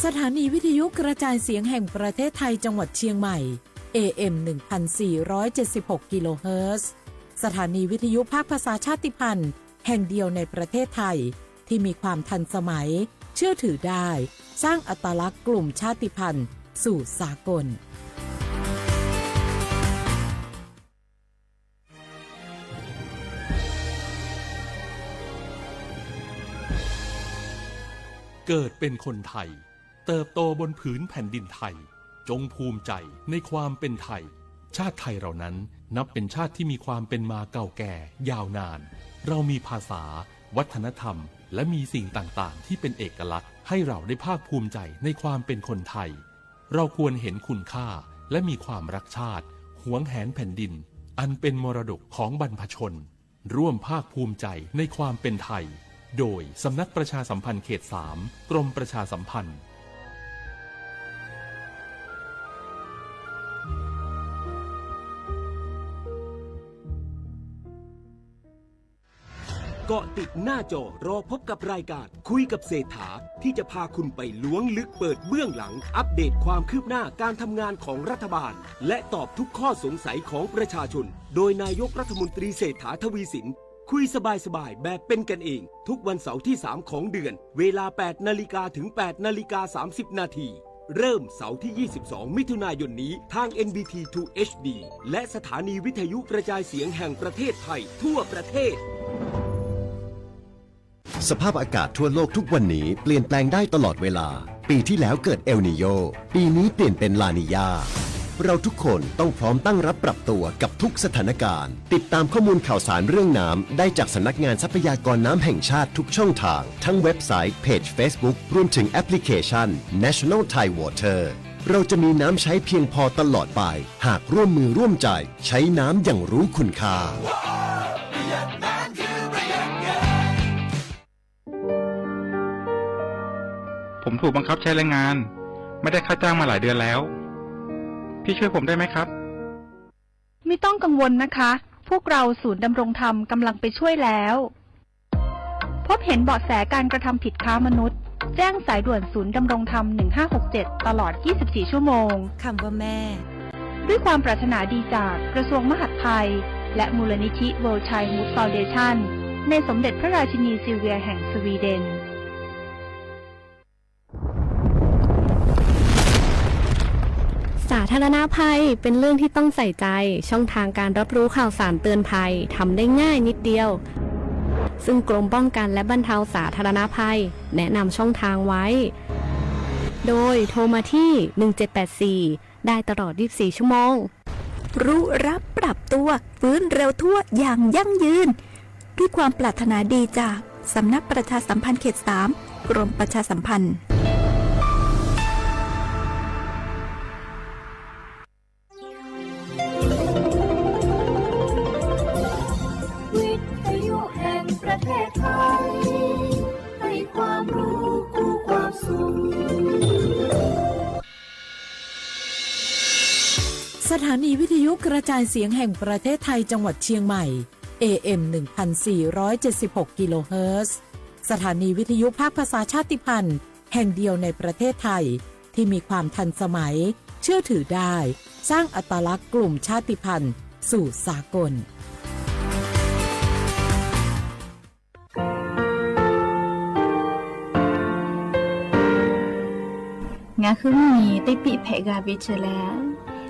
สถานีวิทยุกระจายเสียงแห่งประเทศไทยจังหวัดเชียงใหม่ เอ เอ็ม หนึ่งพันสี่ร้อยเจ็ดสิบหก กิโลเฮิรตซ์ สถานีวิทยุภาคภาษาชาติพันธุ์แห่งเดียวในประเทศไทย ที่มีความทันสมัย เชื่อถือได้ สร้างอัตลักษณ์กลุ่มชาติพันธุ์สู่สากล เกิดเป็นคนไทย เติบโตบนผืนแผ่นดินไทย จงภูมิใจในความเป็นไทย ชาติไทยเรานั้นนับเป็นชาติที่มีความเป็นมาเก่าแก่ยาวนาน เรามีภาษา วัฒนธรรม และมีสิ่งต่างๆ ที่เป็นเอกลักษณ์ ให้เราได้ภาคภูมิใจในความเป็นคนไทย เราควรเห็นคุณค่า และมีความรักชาติ หวงแหนแผ่นดิน อันเป็นมรดกของบรรพชน ร่วมภาคภูมิใจในความเป็นไทย โดยสำนักประชาสัมพันธ์เขตสาม กรมประชาสัมพันธ์ เกาะติดหน้าจอรอพบกับรายการคุยกับเศรษฐา ที่จะพาคุณไปล้วงลึกเปิดเบื้องหลัง อัปเดตความคืบหน้าการทำงานของรัฐบาล และตอบทุกข้อสงสัยของประชาชน โดยนายกรัฐมนตรีเศรษฐา ทวีสิน คุยสบายๆ แบบเป็นกันเอง ทุกวันเสาร์ที่สามของเดือน เวลาแปดนาฬิกาถึงแปดนาฬิกาสามสิบนาที เริ่มเสาร์ที่ยี่สิบสองมิถุนายนนี้ ทาง เอ็น บี ที ทู เอช ดี และสถานีวิทยุกระจายเสียงแห่งประเทศไทยทั่วประเทศ สภาพอากาศทั่วโลกทุกวันนี้เปลี่ยนแปลงได้ตลอดเวลา ปีที่แล้วเกิดเอลนีโญ ปีนี้เปลี่ยนเป็นลานีญา เราทุกคนต้องพร้อมตั้งรับปรับตัวกับทุกสถานการณ์ ติดตามข้อมูลข่าวสารเรื่องน้ำได้จากสำนักงานทรัพยากรน้ำแห่งชาติทุกช่องทาง ทั้งเว็บไซต์ เพจ เฟซบุ๊ก รวมถึงแอปพลิเคชัน National Thai Water เราจะมีน้ำใช้เพียงพอตลอดไป หากร่วมมือร่วมใจใช้น้ำอย่างรู้คุณค่า ผมถูกบังคับใช้แรงงาน ไม่ได้ค่าจ้างมาหลายเดือนแล้ว พี่ช่วยผมได้ไหมครับ ไม่ต้องกังวลนะคะ พวกเราศูนย์ดำรงธรรมกำลังไปช่วยแล้ว พบเห็นเบาะแสการกระทำผิดค้ามนุษย์ แจ้งสายด่วนศูนย์ดำรงธรรม หนึ่งห้าหกเจ็ด ตลอด ยี่สิบสี่ ชั่วโมง คำว่าแม่ ด้วยความปรารถนาดีจากกระทรวงมหาดไทย และมูลนิธิ World Childhood Foundation ในสมเด็จพระราชินีซิลเวียแห่งสวีเดน สาธารณภัยเป็นเรื่องที่ต้องใส่ใจ ช่องทางการรับรู้ข่าวสารเตือนภัยทำได้ง่ายนิดเดียว ซึ่งกรมป้องกันและบรรเทาสาธารณภัยแนะนำช่องทางไว้ โดยโทรมาที่ หนึ่งเจ็ดแปดสี่ ได้ตลอด ยี่สิบสี่ ชั่วโมง รู้รับปรับตัว ฟื้นเร็วทั่วอย่างยั่งยืน ด้วยความปรารถนาดีจากสำนักประชาสัมพันธ์เขตสาม กรมประชาสัมพันธ์ วิทยุแห่งประเทศไทย ให้ความรู้กู้ความสุข สถานีวิทยุกระจายเสียงแห่งประเทศไทยจังหวัดเชียงใหม่ เอ เอ็ม หนึ่งพันสี่ร้อยเจ็ดสิบหก กิโลเฮิรตซ์ สถานีวิทยุภาคภาษาชาติพันธุ์แห่งเดียวในประเทศไทย ที่มีความทันสมัย เชื่อถือได้ สร้างอัตลักษณ์กลุ่มชาติพันธุ์สู่สากล Ngaˬ hui mvuhˇ miˬ teˇ piˆ hpehꞈ g'a ve chi lehˬ,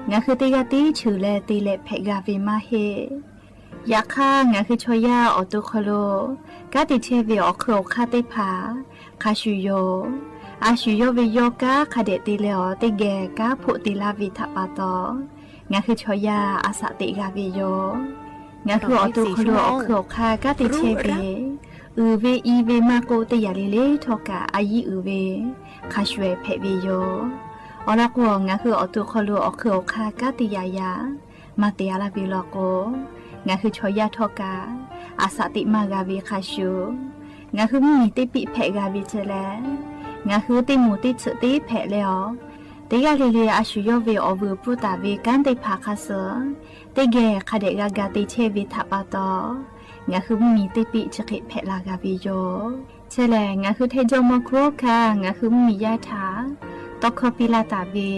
ngaˬ hui teˇ g'aˇ tiˉ cheuˬ leh te leh hpehꞈ g'a ve maˇ heˆ. Yaꞈ hk'aˇ, ngaˬ hui chaw yaˇ awˬ to hk'aw lo kanˉ te chehˇ ve awˬ hk'eun awˬ hk'aˇ teˇ hpaˍ hk'a shuˍ yoˬ. A shu yawˇ ve yawˇ kanˉ hk'a dehꞈ te leh awˬ teˇ geh kanˉ hpoˆ te laˇ ve htaꞈ pa taw, ngaˬ hui chaw yaˇ a shaꞈ teꞈ g'a ve yoˬ. Ngaˬ hui awˬ to hk'aw lo awˬ hk'eun awˬ hk'aˇ kanˉ te chehˇ ve, uiˍ ve i ve maˇ k'oˆ, teˇ yanˇ le le htawˇ kaꞈ a yiˉ uiˍ ve hk'a shuˍ ehˍ hpehꞈ ve yoˬ. Awˬ lawn k'o, ngaˬ hui awˬ to hk'aw lo awˬ hk'eun awˬ hk'aˇ kanˉ te yaꞈ yaꞈ maˇ te a laˇ ve law k'o, ngaˬ hui chaw yaˇ htawˇ kaꞈ a shaꞈ teꞈ maˇ g'a ve hk'a shuˍ, ngaˬ hui mvuhˇ miˬ teˇ piˆ hpehꞈ g'a ve chi lehˬ, ngaˬ hui teˇ moˍ teˇ tsuhꞈ teˇ hpehꞈ leh awˬ, teˇ g'aˇ le le a shu yawˇ ve awˬ vuiˬ pfuhˇ taˍ ve kanˉ teˇ hpaˍ hk'a suh teˇ geh hk'a dehꞈ g'a ga te chehˇ ve htaꞈ pa taw, ngaˬ hui mvuhˇ miˬ teˇ piˆ chi hk'e hpehꞈ la g'a ve yoˬ. Te lehˬ, ngaˬ hui Htaiˍ Jawˇ mawˇ hkuˇ oˇ hkaˇ ngaˬ hui mvuhˇmiˬ yaˇ htaꞈ tawˇ hkawˇ piˇ laˇ taˍ ve,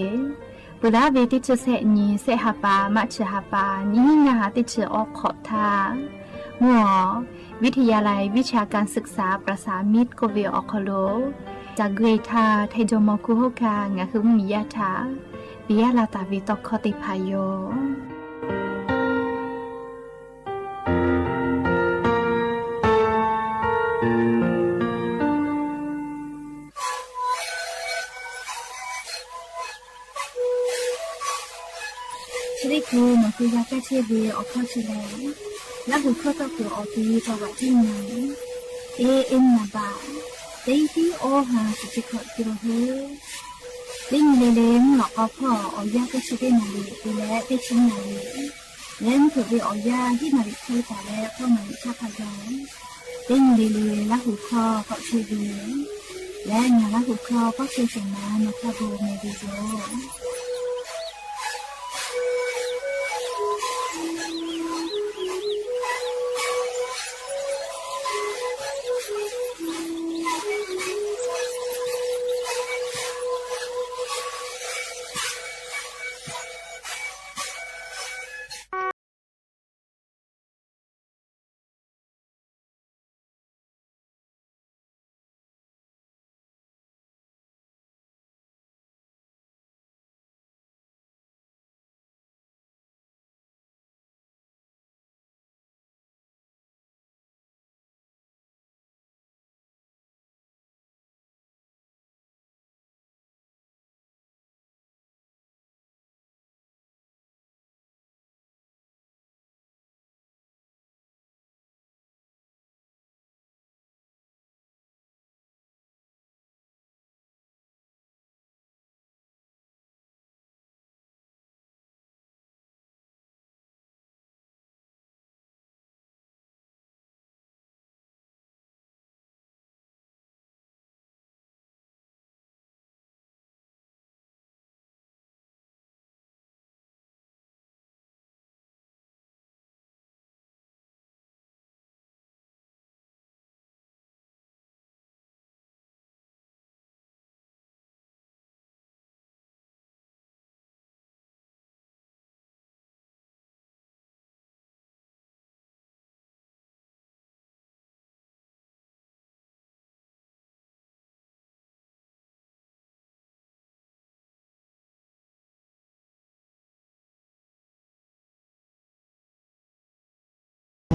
peuˬ laˉ ve teˇ chi sehˆ nyi, sehˆ ha pa, March ha pa, nyiˇ hinˉ ngaˇ ha teˇ chi awˬ hk'awꞈ htaˇ, mvuhˇ awˬ วิทยาลัยวิชาการศึกษาประสามิตร k'oˆ ve awˬ hk'aw lo, caˬ gui htaˇ Htaiˍ Jawˇ mawˇ hkuˇ oˇ hkaˇ ngaˬ hui mvuhˇmiˬ yaˇ htaꞈ piˇ laˇ taˍ ve tawˇ hkawˇ teˇ hpaˍ yoˬ. Chi teˇ hkui nawˬ hui g'a kaˇ chehˇ ve awˬ hkawˇ chi lehˬ, Laˇ huˍ hkawˇ tawˆ kuiˬ awˬ pon tawˇ g'aꞈ tiˉ nyi, e e naˍ baꞈ, teˇ tiˉ awˇ ha shiˍ chi hkawꞈ te la hui. Teˇ nyi le le mvuhˇ lawꞈ k'aw hpawˇ awˬ yanˇ teˇ chi teˇ naˍ riˍ te leh teˇ chi naˍ riˍ, leh mvuhˇ hpeuꞈ ve awˬ yanˇ hiˉ naˍ riˍ hk'e taˍ leh hkawˇ naˍ riˍ chaˇ hk'a gaˬ, teˇ nyi le le Laˇ huˍ hkawˇ tawˆ chehˇ ve, leh ngaˬ Laˇ huˍ hkawˇ pawˆ chehˇ shehˍ ma nawˬ hk'a bon meh ve yoˬ.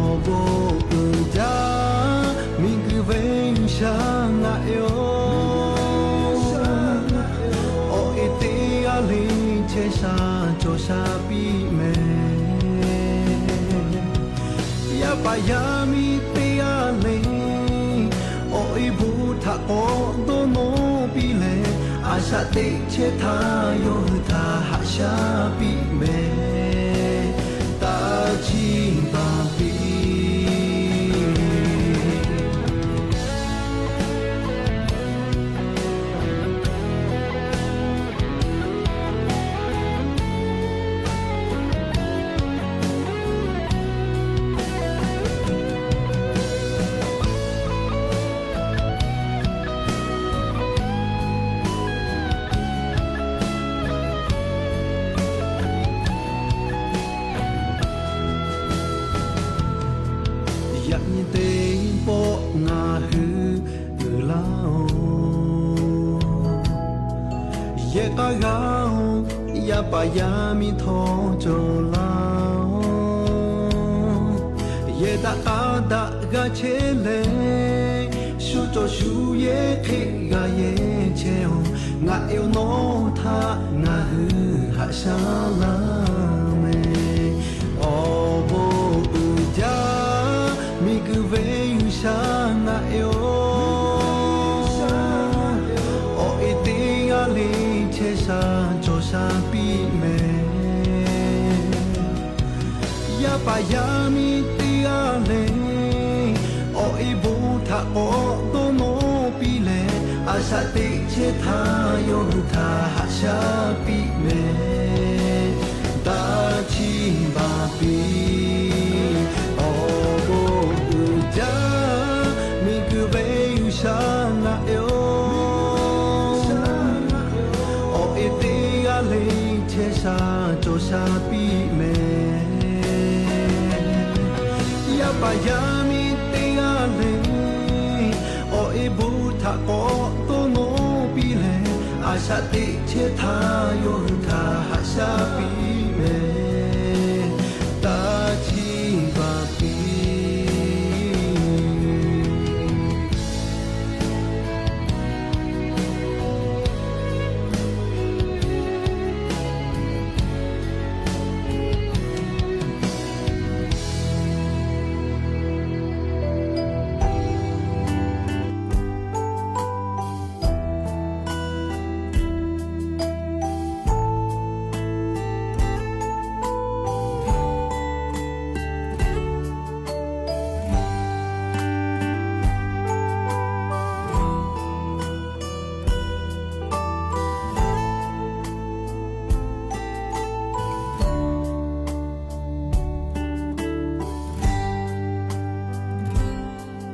Awˬ bon uiˍ jaˇ miˬguiˬ ve G'uiˬsha ngaˬ e-oˬ, awˬ e teˇ g'aˇ le chehˇ sha cawˬ sha piˇ meh. Yaˇ paˍ yaˇ miˇ teˇ g'aˇ le, awˬ e bon htaꞈ k'awꞈ dawˇ nawˇ piˇ leh, a shaꞈ teꞈ chehˇ htaˇ yawˇ hui htaꞈ haꞈ shaˉ piˇ meh. Taˇ chiˇ baˬ piˇ. Yaꞈ nyi teˇ pawˆ ngaˬ hui uiˍ laˇ-oˬ. Yehˬ k'a g'a-oˬ, yaˇ paˍ yaˇ miˇ htawˇ cawˬ laˇ-oˬ. Yehˬ daꞈ k'a daꞈ g'a chehˇ leh, shu cawˬ shu yehˬ hk'e g'a yehˬ chehˇ-oˬ. Ngaˬ e-oˬ, nawˬ htaꞈ ngaˬ hui haꞈ shaˉ laˇ meh. Awˬ bon uiˍ jaˇ miˬguiˬ ve G'uiˬsha ngaˬ e-oˬ, awˬ e teˇ g'aˇ le chehˇ sha cawˬ sha piˇ meh. Yaˇ paˍ yaˇ miˇ teˇ g'aˇ le, awˬ e bon htaꞈ k'awꞈ dawˇ nawˇ piˇ leh, a shaꞈ teꞈ chehˇ htaˇ yawˇ hui htaꞈ haꞈ shaˉ piˇ meh. Taˇ chiˇ baˬ piˇ. Awˬ bon uiˍ jaˇ miˬguiˬ ve G'uiˬsha sha piˇ mehˍ. Yaˇ paˍ yaˇ miˇ teˇ g'aˇ lehˬ, awˬ e bon htaꞈ k'awꞈ toˇ nawˉ piˇ leh, a shaꞈ teꞈ chehˇ htaˇ yawˇ hui htaꞈ haꞈ shaˉ piˇ mehˍ. Taˇ chiˇ baˬ piˇ.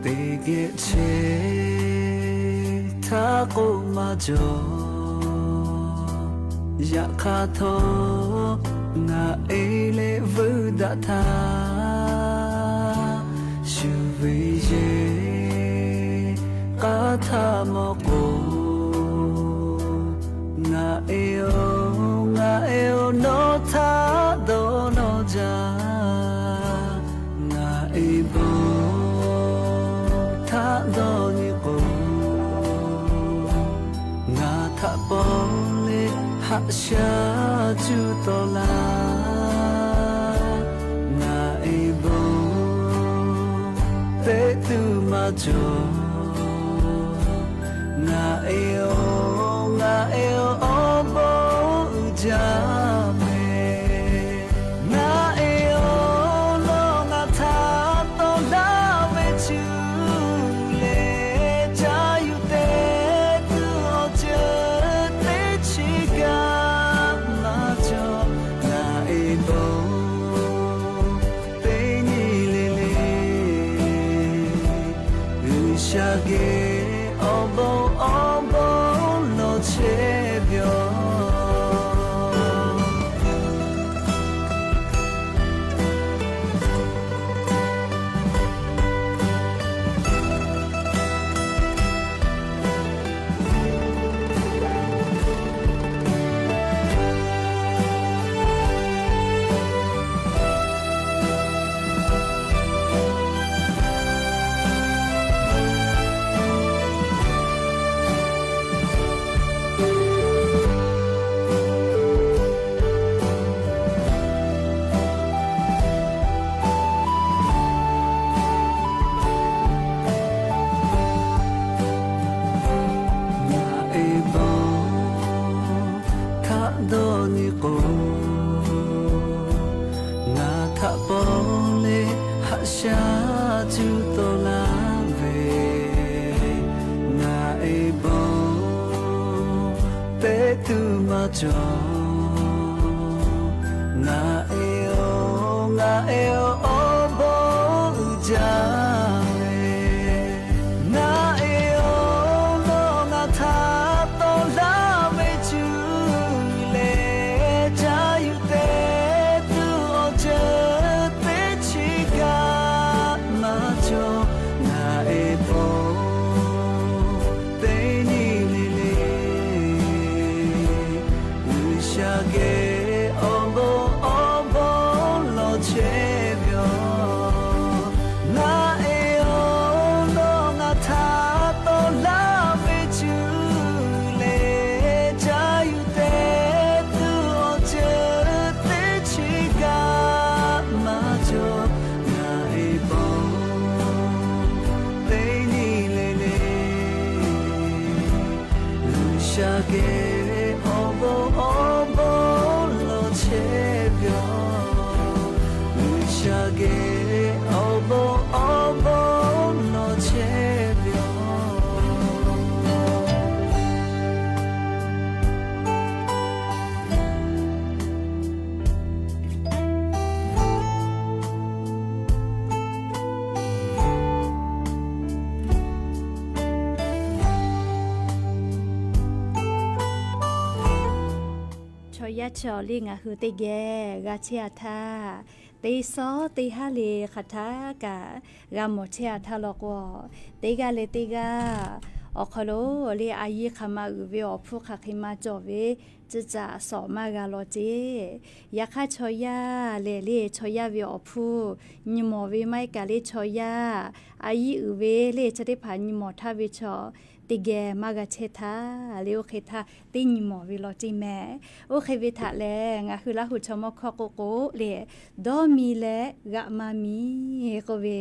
Teˇ geh chehˇ htaˇ k'oˆ maˇ cawˬ. Yaꞈ hk'aˇ htawˇ, ngaˬ e leh vuiˇ daꞈ htaˇ, shu ve yehˬ k'aˉ htaˇ mawˇ k'o, ngaˬ e-oˬ, ngaˬ e-oˬ, nawˬ htaꞈ dawˇ nawˇ jaˇ. Ngaˬ e bon htaꞈ dawˇ nyi k'o, ngaˬ htaꞈ paw leh haꞈ shaˉ cuˇ taw laˇ. Ngaˬ e bon teˇ tuˬ maˇ cawˬ. Ngaˬ e-oˬ, ngaˬ e-oˬ, awˬ bon uiˍ jaˇ mehˍ. Ngaˬ e-oˬ, nawˬ ngaˬ htaꞈ tawˆ laˇ ve cuˇ leh caˇ yuˬ teˇ tuˬ awˬ ceuˬ teˇ chi kaꞈ maˇ cawˬ. Ngaˬ e bon teˇ nyi le le, G'uiˬsha geh awˬ bon awˬ bon lawˬ chehˇ ve yoˬ. Ngaˬ e bon htaꞈ dawˇ nyi k'o, ngaˬ htaꞈ paw leh haꞈ shaˉ cuˇ taw laˇ ve, ngaˬ e bon teˇ tuˬ maˇ cawˬ. Ngaˬ e-oˬ, ngaˬ e-oˬ, awˬ bon uiˍ jaˇ ve. Ngaˬ e-oˬ, nawˬ ngaˬ htaꞈ tawˆ laˇ ve cuˇ leh caˇ yuˬ teˇ tuˬ awˬ ceuˬ teˇ chi kaꞈ maˇ cawˬ. Ngaˬ e bon teˇ nyi le le, G'uiˬsha geh awˬ bon awˬ bon lawˬ chehˇ ve yoˬ. Ngaˬ e-oˬ, nawˬ ngaˬ htaꞈ tawˆ laˇ ve cuˇ leh caˇ yuˬ teˇ tuˬ awˬ ceuˬ teˇ chi kaꞈ maˇ cawˬ. Ngaˬ e bon teˇ nyi le le, G'uiˬsha geh awˬ bon awˬ bon lawˬ chehˇ ve yoˬ. G'uiˬsha geh awˬ bon awˬ bon lawˬ chehˇ ve yoˬ. Yaˇ chi awˬ liˇ ngaˬ hui teˇ geh g'a chehˇ-a htaˇ, teˇ sawˉ teˇ haˉ le hk'aˬ htaˇ kaꞈ g'a mawˬ chehˇ-a htaˇ law k'o, teˇ g'aˇ leh teˇ g'aˇ awˬ hk'aw lo le a yiˇ hk'aˬ ma uiˍ ve awˬ hpfuhˇ hk'aˬ hk'e ma cawˬ ve, tcuh caꞈ sawˍ maˇ g'a law ceˇ. Yaꞈ hk'aˇ chaw yaˇ lehˬ le chaw yaˇ ve awˬ hpfuhˇ nyi mawˬ ve maˇ heˆ kaꞈ le chaw yaˇ a yiˇ uiˍ ve le chi teˇ hpaˍ nyi mawˬ htaˇ ve chaw teˇ geh maˇ g'a chehˇ htaˇ le oˇ hk'e htaˇ teˇ nyi mawˬ ve law ceˇ mehˍ. Oˇ hk'e ve htaꞈ lehˬ ngaˬ hui Laˇ huˍ chaw mawˇ hkawˇ k'oˆ k'o le, dawˇ mi leh g'aꞈ maˇ mi k'oˆ ve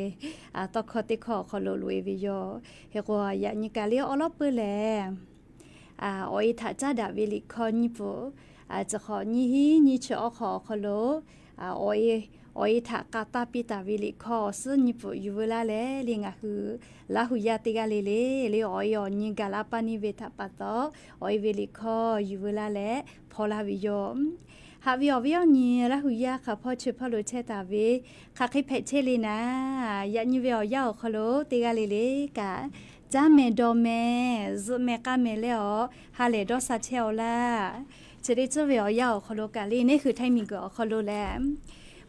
tawˇ hkawˇ teˇ hkawˇ awˬ hk'aw lo loꞈ-e ve yoˬ. Hk'e k'o yaꞈ nyi kaꞈ le awˉ lawˉ peuˇ lehˬ, awˬ e htaꞈ caˉ daꞈ ve liꞈ hkawˇ nyiˇ pfuhˍ, chi hk'awꞈ nyiˇ hinˉ nyiˇ chi awˬ hk'aw awˬ hk'aw lo awˬ e htaꞈ k'a taˇ piˇ taˍ ve liꞈ hkawˇ awˬ suhˉ nyiˇ pfuhˍ yuˬ veu laˇ leh le ngaˬ hui Laˇ huˍ yaˇ teˇ g'aˇ le le le awˬ e awˬ nyi gaˬ la paˇ neˇ ve htaꞈ pa taw, awˬ e ve liꞈ hkawˇ yuˬ veu laˇ leh hpaw laˇ ve yoˬ. Haꞈ ve awˬ viˉ awˬ nyi Laˇ huˍ yaˇ hk'aˬ hpawˇ chi hpawˇ lo chehˇ taˍ ve, hk'aˬ hk'e hpehꞈ chehˇ le naˍ, yaꞈ nyi ve awˬ yanˇ awˬ hk'aw lo teˇ g'aˇ le le kaꞈ, caˇ mehˍ dawˬ mehˍ zuhꞈ mehˍ k'a mehˍ leh awˬ ha lehˬ dawˇ sha chehˇ-aw laˇ. Chi teˇ tcuhˉ ve awˬ yanˇ awˬ hk'aw lo kaꞈ le neˇ hui htaiˇ miˬ guiˬ awˬ hk'aw lo lehˬ,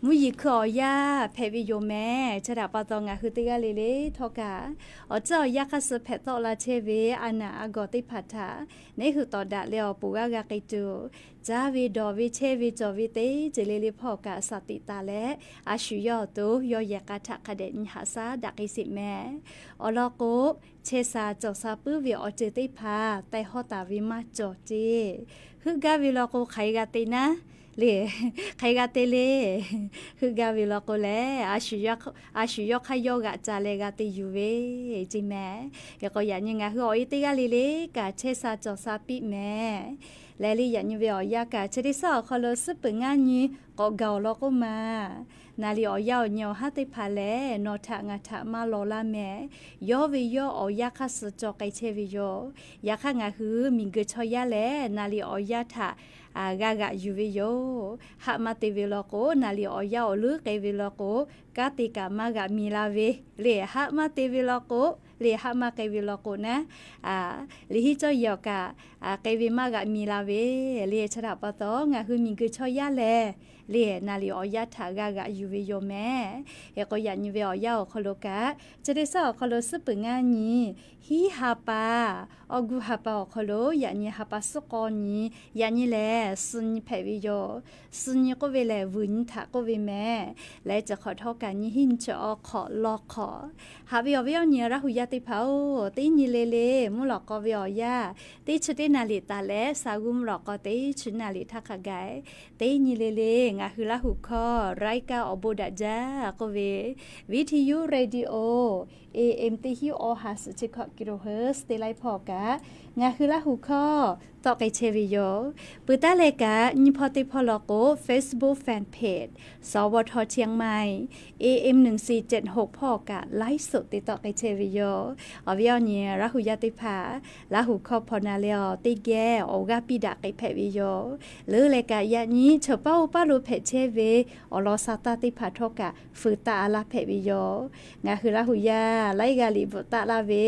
mvuhˇ yeˬ hkui awˬ yanˇ hpehꞈ ve yoˬ mehˍ. Chi htaꞈ pa taw ngaˬ hui teˇ g'aˇ le le htawˇ kaꞈ, awˬ tcuhˉ awˬ yanˇ hk'aˇ suh hpehꞈ tawˆ la chehˇ ve a naˬ a gawˬ teˇ hpaˍ htaꞈ neˇ hui tawˍ daꞈ leh awˬ poˬ g'aˇ g'a k'ai tuˬ, caˇ ve dawˬ ve chehˇ ve cawˬ ve teˇ ceuˬ le le hpawˇ kaꞈ shaˍ tiꞈ taˍ leh, a shu yawˇ awˬ to yawˇ yehˬ k'a htaꞈ hk'a dehꞈ nyi haꞈ shaˉ daꞈ k'ai sheˍ mehˍ. Awˬ lawn k'o, chehˇ sha cawˬ sha puiˉ ve awˬ ceuˬ teˇ hpaˍ teh hawˇ taˍ ve maˇ cawˬ ceˇ. Heuˆ gaˇ ve law k'o hk'aˬ hk'e g'a te naˉ le, hk'aˬ hk'e g'a te le. Heuˆ gaˇ ve law k'o lehˬ, a shu yawˇ hk'aˇ yawˇ g'aꞈ ca leh g'a te yuˬ ve ceˇ mehˍ. Hk'e k'o yaꞈ nyi ngaˬ hui awˬ e teˇ g'aˇ le le kaꞈ chehˇ sha cawˬ sha piˇ mehˍ. Leh le yaꞈ nyi ve awˬ yanˇ kaꞈ chi teˇ suhˉ awˬ hk'aw lo suhˉ peuˬ ngaˇ nyi k'awꞈ gaˬ awˬ lawn k'oˆ ma, naˍ riˍ awˬ yanˇ awˬ nyi awˬ haˉ teˇ hpaˍ lehˬ nawˬ htaꞈ ngaˬ htaꞈ maˇ law laˇ mehˍ. Yawˇ ve yawˇ awˬ yanˇ hk'aˇ suh cawˬ k'ai chehˇ ve yoˬ. Yaꞈ hk'aˇ ngaˬ hui miˬ guiˬ chaw yaˇ lehˬ naˍ riˍ awˬ yanˇ htaꞈ g'a g'aꞈ yuˬ ve yoˬ. Haˆ maˇ te ve law k'o, naˍ riˍ awˬ yanˇ awˬ leuˉ k'ai ve law k'o, kanˉ te kaꞈ maˇ g'aꞈ mi la ve le. Haˆ maˇ te ve law k'o le, haˆ maˇ k'ai ve law k'o naˉ, liꞈ hiˉ cawˇ yehˬ awˬ kaꞈ k'ai ve maˇ g'aꞈ mi la ve le. Chi htaꞈ pa taw ngaˬ hui miˬ guiˬ chaw yaˇ lehˬ le naˍ riˍ awˬ yanˇ htaꞈ g'a g'aꞈ yuˬ ve yoˬ mehˍ. Hk'e k'o yaꞈ nyi ve awˬ yanˇ awˬ hk'aw lo kaꞈ chi teˇ suhˉ awˬ hk'aw lo suhˉ peuˬ ngaˇ nyi hiˉ ha pa, awˬ gu ha pa awˬ hk'aw lo yaꞈ nyi ha pa suhˉ k'awˇ nyi, yaꞈ nyi lehˬ suh nyi hpehꞈ ve yoˬ. Suh nyi k'oˆ ve lehˬ vuiˬ nyi htaꞈ k'oˆ ve mehˍ. Leh chi hk'awꞈ htawˇ kaꞈ nyi hiˉ nyi chi awˬ hk'awꞈ law hk'awꞈ. Haꞈ ve awˬ viˉ awˬ nyi Laˇ huˍ yaˇ teˇ hpaˍ-oˬ, teˇ nyi le le mvuhˇ lawꞈ k'aw ve awˬ yanˇ teˇ chi teˇ naˍ riˍ taˍ leh sa g'uˇ mvuhˇ lawꞈ k'aw teˇ chi naˍ riˍ htaˇ hk'a gaˬ, teˇ nyi le le ngaˬ hui Laˇ huˍ hkawˇ รายการ awˬ bon daꞈ jaˇ k'oˆ ve, วิทยุ radio AM teˇ hiˉ awˬ ha suhˍ chi hkawꞈ kilohertz teˇ laiˉ hpawˇ kaꞈ ngaˬ hui Laˇ huˍ hkawˇ tawˆ k'ai chehˇ ve yoˬ. Peuˬ taˉ leh kaꞈ nyi hpawˇ teˇ hpawˇ law k'o Facebook fan page สวท เชียงใหม่ AM หนึ่งสี่เจ็ดหก hpawˇ kaꞈ ไลฟ์สด te tawˆ k'ai chehˇ ve yoˬ. Awˬ viˉ awˬ nyi Laˇ huˍ yaˇ teˇ hpaˍ Laˇ huˍ hkawˇ hpaw na leh awˬ teˇ geh awˬ g'aˇ piˇ daꞈ k'ai hpehꞈ ve yoˬ. Leuˉ leh kaꞈ yaꞈ nyi chawˬ paˉ oˇ paˉ lo hpehꞈ chehˇ ve awˬ lawn sa taˇ teˇ hpaˍ htawˇ kaꞈ feu taˆ a laˇ hpehꞈ ve yoˬ. Ngaˬ hui Laˇ huˍ yaˇ laiˉ g'aˇ liꞈ bvuhꞈ taˆ laˇ ve,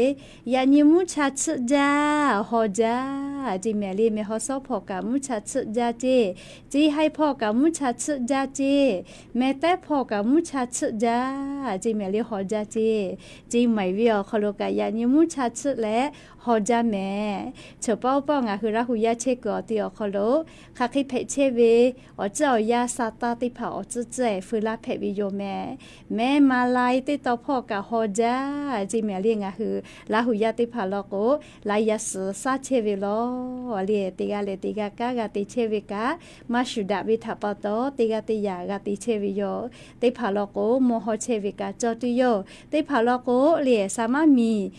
yaꞈ nyi mvuhˇ cha tsuhˆ jaˇ, haw jaˇ ceˇ mehˍ le. Mehˬ haw sawˉ hpawˇ kaꞈ mvuhˇ cha tsuhˆ jaˇ ceˇ, ceˇ haiˇ hpawˇ kaꞈ mvuhˇ cha tsuhˆ jaˇ ceˇ, mehˍ tehˉ hpawˇ kaꞈ mvuhˇ cha tsuhˆ jaˇ ceˇ mehˍ le, haw jaˇ ceˇ. Ceˇ maiˍ ve awˬ hk'aw lo kaꞈ yaꞈ nyi mvuhˇ cha tsuhˆ leh haw jaˇ mehˍ. Chawˬ paˉ oˇ paˉ ngaˬ hui Laˇ huˍ yaˇ chehˇ kuiˬ awˬ te awˬ hk'aw lo hk'aˬ hk'e hpehꞈ chehˇ ve awˬ ceuˬ awˬ yanˇ sa taˇ teˇ hpaˍ awˬ ceuˬ ceuˬ feu laˇ hpehꞈ ve yoˬ mehˍ. Mehˉ ma lai teˇ taw hpawˇ kaꞈ haw jaˇ ceˇ mehˍ le. Ngaˬ hui Laˇ huˍ yaˇ teˇ hpaˍ law k'o, laiˉ yaˇ suhˍ shaˉ chehˇ ve law le. Teˇ g'aˇ leh teˇ g'aˇ kanˉ g'a te chehˇ ve kaꞈ maˇ shuˍ daꞈ ve htaꞈ pa taw teˇ g'aˇ teˇ yanˇ g'a te chehˇ ve yoˬ. Teˇ hpaˍ law k'o mawˇ hawˇ chehˇ ve kaꞈ cawˬ tuˬ yoˬ. Teˇ hpaˍ law k'o le sa maˇ miˬ,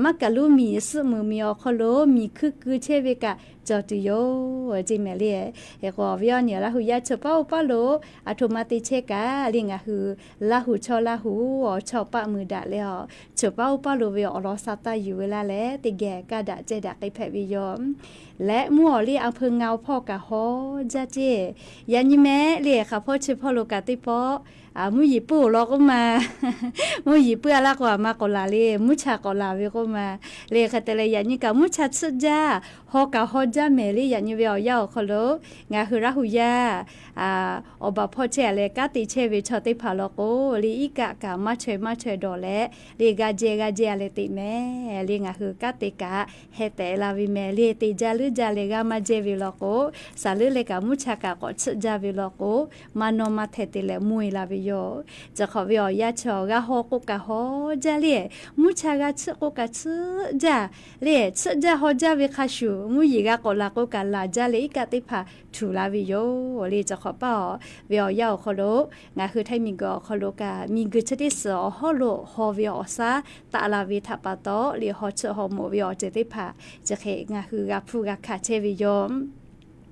maˇ kaˬ loˇ miˬ suhˆ muiˬ miˬ awˬ hk'aw lo miˬ hkuiˇ keu chehˇ ve kaꞈ cawˬ tuˬ yoˬ ceˇ mehˍ le. Hk'e k'o awˬ viˉ awˬ nyi Laˇ huˍ yaˇ chawˬ paˉ oˇ paˉ lo aˬ htoꞈ ma te chehˇ kaꞈ le ngaˬ hui Laˇ huˍ chaw Laˇ huˍ awˬ chawˇ paˆ mui daꞈ leh awˬ chawˬ paˉ oˇ paˉ lo ve awˬ lawn sa taˇ yuˬ ve laˇ leh teˇ geh kaˇ daꞈ ceh daꞈ k'ai hpehꞈ ve yoˬ. Leh mvuhˇ awˬ liˇ a hpeu ngaˬ awˬ hpawˇ kaꞈ haw jaˇ ceˇ. Yaꞈ nyi mehˍ le hk'aˬ hpawˇ chi hpawˇ lo kaꞈ teˇ pawˆ Mvuhˇ yeˬ puiˉ-oˬ law k'oˆ ma. Mvuhˇ yeˬ puiˉ-a laˇ k'o, aˬ ma k'awꞈ laˬ le, mvuhˇ cha k'awꞈ laˬ ve k'oˆ ma. Le hk'e te leh yaꞈ nyi kaꞈ mvuhˇ cha tsuhˆ jaˇ, haw kaꞈ haw jaˇ mehˍ le. Yaꞈ nyi ve awˬ yanˇ awˬ hk'aw lo ngaˬ hui Laˇ hu yaˇ awˬ baˬ hpawˇ chehˇ-a leh kanˉ te chehˇ ve chaw teˇ hpaˍ law k'o, le iˉ kaˆ kaꞈ maˇ chaweh maˇ chaweh dawˬ leh, le g'a jehˇ g'a jehˇ-a leh teꞈ mehˍ le. Ngaˬ hui kanˉ te kaꞈ heh tehꞈ la ve mehˍ le. Te jaˇ leuˉ jaˇ leh g'a maˇ jehˇ ve law k'o, saˍ leuˉ leh kaꞈ mvuhˇ cha kaꞈ k'awꞈ tsuhˆ jaˇ ve law k'o, maˇ nawˇ maˇ hteh te leh mvuhˇ-e la ve yoˬ. Chi hk'awꞈ ve awˬ yanˇ chi g'a haw k'o kaꞈ haw jaˇ le, mvuhˇ cha g'a tsuhˆ k'o kaꞈ tsuhˆ jaˇ le. Tsuhˆ jaˇ haw jaˇ ve hk'a shuˍ, mvuhˇ yeˬ g'a k'awꞈ laˬ k'o kaꞈ laˬ jaˇ leh iˉ kaˆ teˇ hpaˍ htuꞈ la ve yoˬ le. Chi hk'awꞈ paˇ-oˬ, ve awˬ yanˇ awˬ hk'aw lo ngaˬ hui htaiˇ miˬguiˬ awˬ hk'aw lo kaꞈ miˬguiˬ chi teˇ suhˍ awˬ hawˉ lo haw ve awˬ shaˉ taˆ la ve htaꞈ pa taw le, haw tsuhˆ haw moˍ ve awˬ ceuˬ teˇ hpaˍ chi hk'e ngaˬ hui g'a hpuˇ g'a hkanˍ chehˇ ve yoˬ.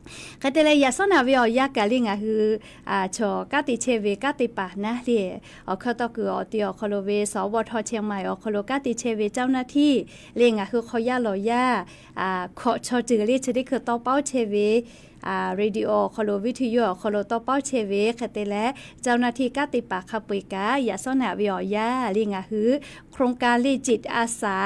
Hk'e te leh yaꞈ shawˉ naꞈ ve awˬ yanˇ kaꞈ le ngaˬ hui chaw kanˉ te chehˇ ve kanˉ te paˍ naˉ le, awˬ hkawˇ tawˇ kuiˬ awˬ ti awˬ hk'aw lo ve สวท. เชียงใหม่ awˬ hk'aw lo kanˉ te chehˇ ve เจ้าหน้าที่ le ngaˬ hui hk'aw yaˇ lawˬ yaˇ hkawꞈ chaw ceuˬ le chi teˇ hkui tawˇ paoˉ chehˇ ve, radio awˬ hk'aw lo วิทยุ awˬ hk'aw lo tawˇ paoˉ chehˇ ve hk'e te leh เจ้าหน้าที่ kanˉ te paˍ hk'a peu-eˬ kaꞈ yaꞈ shawˉ naꞈ ve awˬ yanˇ le ngaˬ hui โครงการ le จิตอาสา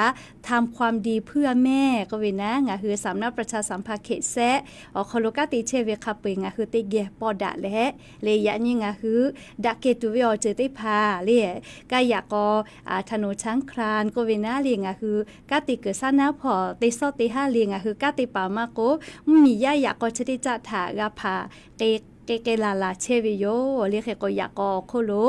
ทำความดีเพื่อแม่ k'oˆ ve naˉ, ngaˬ hui สำนักประชาสัมพันธ์เขต แซะ awˬ hk'aw lo kanˉ te chehˇ ve hk'a peu-eˬ ngaˬ hui teˇ geh paw daꞈ leh, le yaꞈ nyi ngaˬ hui daꞈ kehˬ tuˬ ve awˬ ceuˬ teˇ hpaˍ le, kaˇ yaꞈ k'aw ถนนช้างคลาน k'oˆ ve naˉ le ngaˬ hui kanˉ te kuiˬ shaˉ naˉ hpawˇ teˇ sawˉ teˇ haˉ le ngaˬ hui kanˉ te paˍ maˇ k'o, mvuhˇ miˬ yaˇ yaꞈ k'aw chi teˇ caˆ htaꞈ g'a hpaˍ k'e k'e laˬ laˬ chehˇ ve yoˬ le. Hk'e k'o yaꞈ k'aw awˬ hk'oˆ lo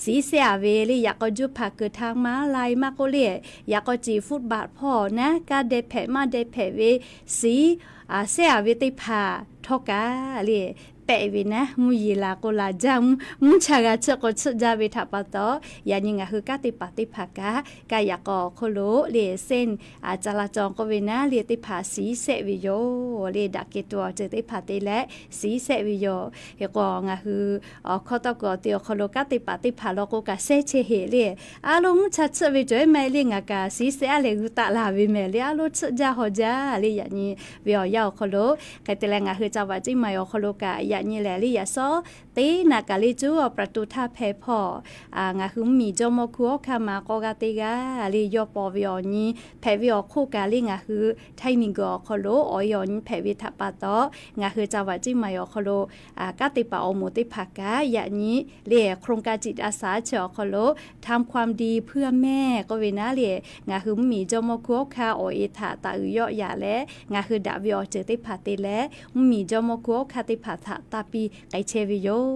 siˉ sehˆ-a ve le, yaꞈ k'aw juˇ hpaˍ kuiˬ htaˇ maˇ lai maˇ k'oˆ le, yaꞈ k'aw ciˍ ฟุตบาท hpawˇ naˉ kaˇ deh hpehꞈ maˇ deh hpehꞈ ve siˉ sehˆ-a ve teˇ hpaˍ htawˇ kaꞈ le pehˆ ve naˉ, mvuhˇ yeˬ laˬ k'o laˬ jaˇ, mvuhˇ cha g'a tsuhˆ k'o tsuhˆ jaˇ ve htaꞈ pa taw, yaꞈ nyi ngaˬ hui kanˉ te paˍ teˇ hpaˍ kaꞈ kaˇ yaꞈ k'aw awˬ hk'oˆ lo le เส้นจราจร k'oˆ ve naˉ le teˇ hpaˍ siˉ sehˆ ve yoˬ le, daꞈ kehˬ tuˬ awˬ ceuˬ teˇ hpaˍ te leh siˉ sehˆ ve yoˬ. Hk'e k'o ngaˬ hui awˬ hkawˇ tawˇ kuiˬ awˬ ti awˬ hk'aw lo kanˉ te paˍ teˇ hpaˍ law k'o kaꞈ sehˉ chehˇ heˆ le, a lo mvuhˇ cha tsuhˆ ve cawˬ-e maˇ heˆ le, ngaˬ kaꞈ siˉ sehˆ-a leh g'uiˇ taˆ la ve mehˍ le, a lo tsuhˆ jaˇ haw jaˇ le. Yaꞈ nyi ve awˬ yanˇ awˬ hk'aw lo hk'e te leh ngaˬ hui จังหวัดเชียงใหม่ awˬ hk'aw lo kaꞈ yaꞈ nyi lehˬ le yaꞈ shawˉ teˇ naꞈ kaꞈ le cuˉ awˬ ประตูท่าแพ hpawˇ ngaˬ hui mvuhˇ miˬ jawˇmawˇ hkunˉ hawˉ hkanˇ ma k'awˇ g'aˇ teˇ g'aˇ le yawˇ paw ve awˬ nyi hpehꞈ ve awˬ hk'oˆ kaꞈ le ngaˬ hui htaiˇ miˬguiˬ awˬ hk'aw lo awˬ e awˬ nyi hpehꞈ ve htaꞈ pa taw, ngaˬ hui จังหวัดเชียงใหม่ awˬ hk'aw lo kanˉ te paˍ awˬ moˍ teˇ hpaˍ kaꞈ yaꞈ nyi le โครงการจิตอาสา chi awˬ hk'aw lo ทำความดีเพื่อแม่ k'oˆ ve naˉ le, ngaˬ hui mvuhˇ miˬ jawˇmawˇ hkunˉ hawˉ hkanˇ awˬ e htaꞈ taˍ uiˍ yawˆ yaꞈ leh ngaˬ hui daꞈ ve awˬ ceuˬ teˇ hpaˍ te leh mvuhˇ miˬ jawˇmawˇ hkunˉ hawˉ hkanˇ teˇ hpaˍ htaꞈ taˇ piˇ k'ai chehˇ ve yoˬ.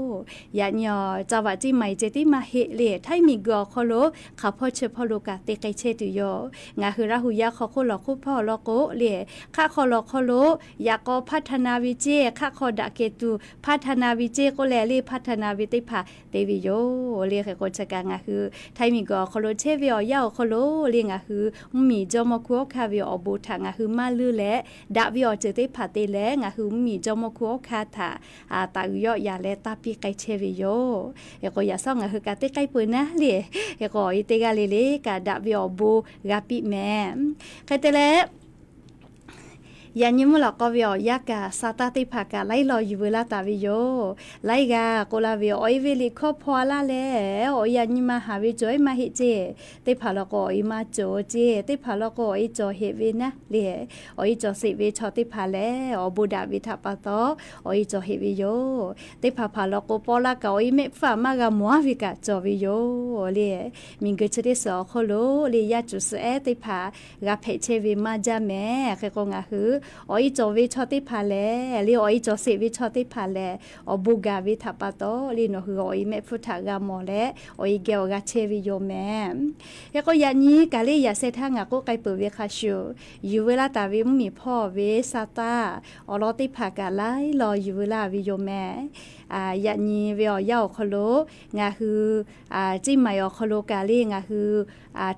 Yaꞈ nyi awˬ จังหวัดเชียงใหม่ ceh tiˉ maˇ heˆ le, htaiˇ miˬguiˬ awˬ hk'aw lo hk'aˬ hpawˇ chi hpawˇ lo kaꞈ te k'ai chehˇ tuˬ yoˬ. Ngaˬ hui Laˇ hu yaˇ hk'aw hk'oˆ lawˬ hk'oˆ hpawˇ law k'o le, hk'aˆ hk'aw lawˬ hk'aw lo yaꞈ k'aw พัฒนา ve ceˇ, hk'aˆ hk'aw daꞈ kehˬ tuˬ พัฒนา ve ceˇ k'oˆ leh le พัฒนา ve teˇ hpaˍ te ve yoˬ le. Hk'e k'o chi kaꞈ ngaˬ hui htaiˇ miˬguiˬ awˬ hk'aw lo chehˇ ve awˬ yanˇ awˬ hk'aw lo le ngaˬ hui mvuhˇ miˬ jawˇmawˇ hkunˉ hawˉ hkanˇ ve awˬ bon htaꞈ ngaˬ hui maˇ leuˇ leh, daꞈ ve awˬ ceuˬ teˇ hpaˍ te leh ngaˬ hui mvuhˇ miˬ jawˇmawˇ hkunˉ hawˉ hkanˇ htaꞈ taˍ uiˍ yawˆ yaꞈ leh taˇ piˇ k'ai chehˇ ve yoˬ. Hk'e k'o yaꞈ shawˉ ngaˬ hui kaꞈ teˇ k'ehˉ peu naˉ le, hk'e k'o awˬ e teˇ g'aˇ le le kaꞈ daꞈ ve awˬ bon g'a piˇ mehˍ. Hk'e te leh yaꞈ nyi mvuhˇ lawꞈ k'aw ve awˬ yanˇ kaꞈ sa taˇ teˇ hpaˍ kaꞈ laiˉ law yuˬ veu laˇ taˍ ve yoˬ. Laiˉ g'aˇ k'oˆ laˇ ve, awˬ e ve liꞈ hkawˇ hpawˇ-a laˇ leh awˬ e yaꞈ nyi ma haˍ ve cawˬ-e maˇ heˆ ceˇ. Teˇ hpaˍ law k'o awˬ e maˇ cawˬ ceˇ. Teˇ hpaˍ law k'o awˬ e cawˬ heꞈ ve naˉ le, awˬ e cawˬ sheˍ ve chaw teˇ hpaˍ lehˬ awˬ bon daꞈ ve htaꞈ pa taw awˬ e cawˬ heꞈ ve yoˬ. Teˇ hpaˍ hpaˍ law k'o paw laˇ kaꞈ awˬ e mehˆ hpfuhˇ maˇ g'a mawˬ-a ve kaꞈ cawˬ ve yoˬ le. Miˬguiˬ chi teˇ suhˍ awˬ hk'oˆ lo le yaˇ cuˬ suhˍ ehˉ teˇ hpaˍ g'a hpehꞈ chehˇ ve maˇ jaˇ mehˍ. Hk'e k'o ngaˬ hui awˬ e cawˬ ve chaw teˇ hpaˍ lehˬ le, awˬ e cawˬ sheˍ ve chaw teˇ hpaˍ lehˬ awˬ bon gaˬ ve htaꞈ pa taw le nawˬ hui awˬ e mehˆ hpfuhˇ htaꞈ g'a mawˬ leh awˬ e geh awˬ g'a chehˇ ve yoˬ mehˍ. Hk'e k'o yaꞈ nyi kaꞈ le yaꞈ sheh htaˇ ngaˬ k'oˆ k'ai peuˬ ve hk'a shuˍ, yuˬ veu laˇ taˍ ve mvuhˇ miˬ hpawˇ ve sa taˇ awˬ lawn teˇ hpaˍ kaꞈ laiˉ law yuˬ veu laˇ ve yoˬ mehˍ. Yaꞈ nyi ve awˬ yanˇ awˬ hk'aw lo ngaˬ hui เชียงใหม่ awˬ hk'aw lo kaꞈ le ngaˬ hui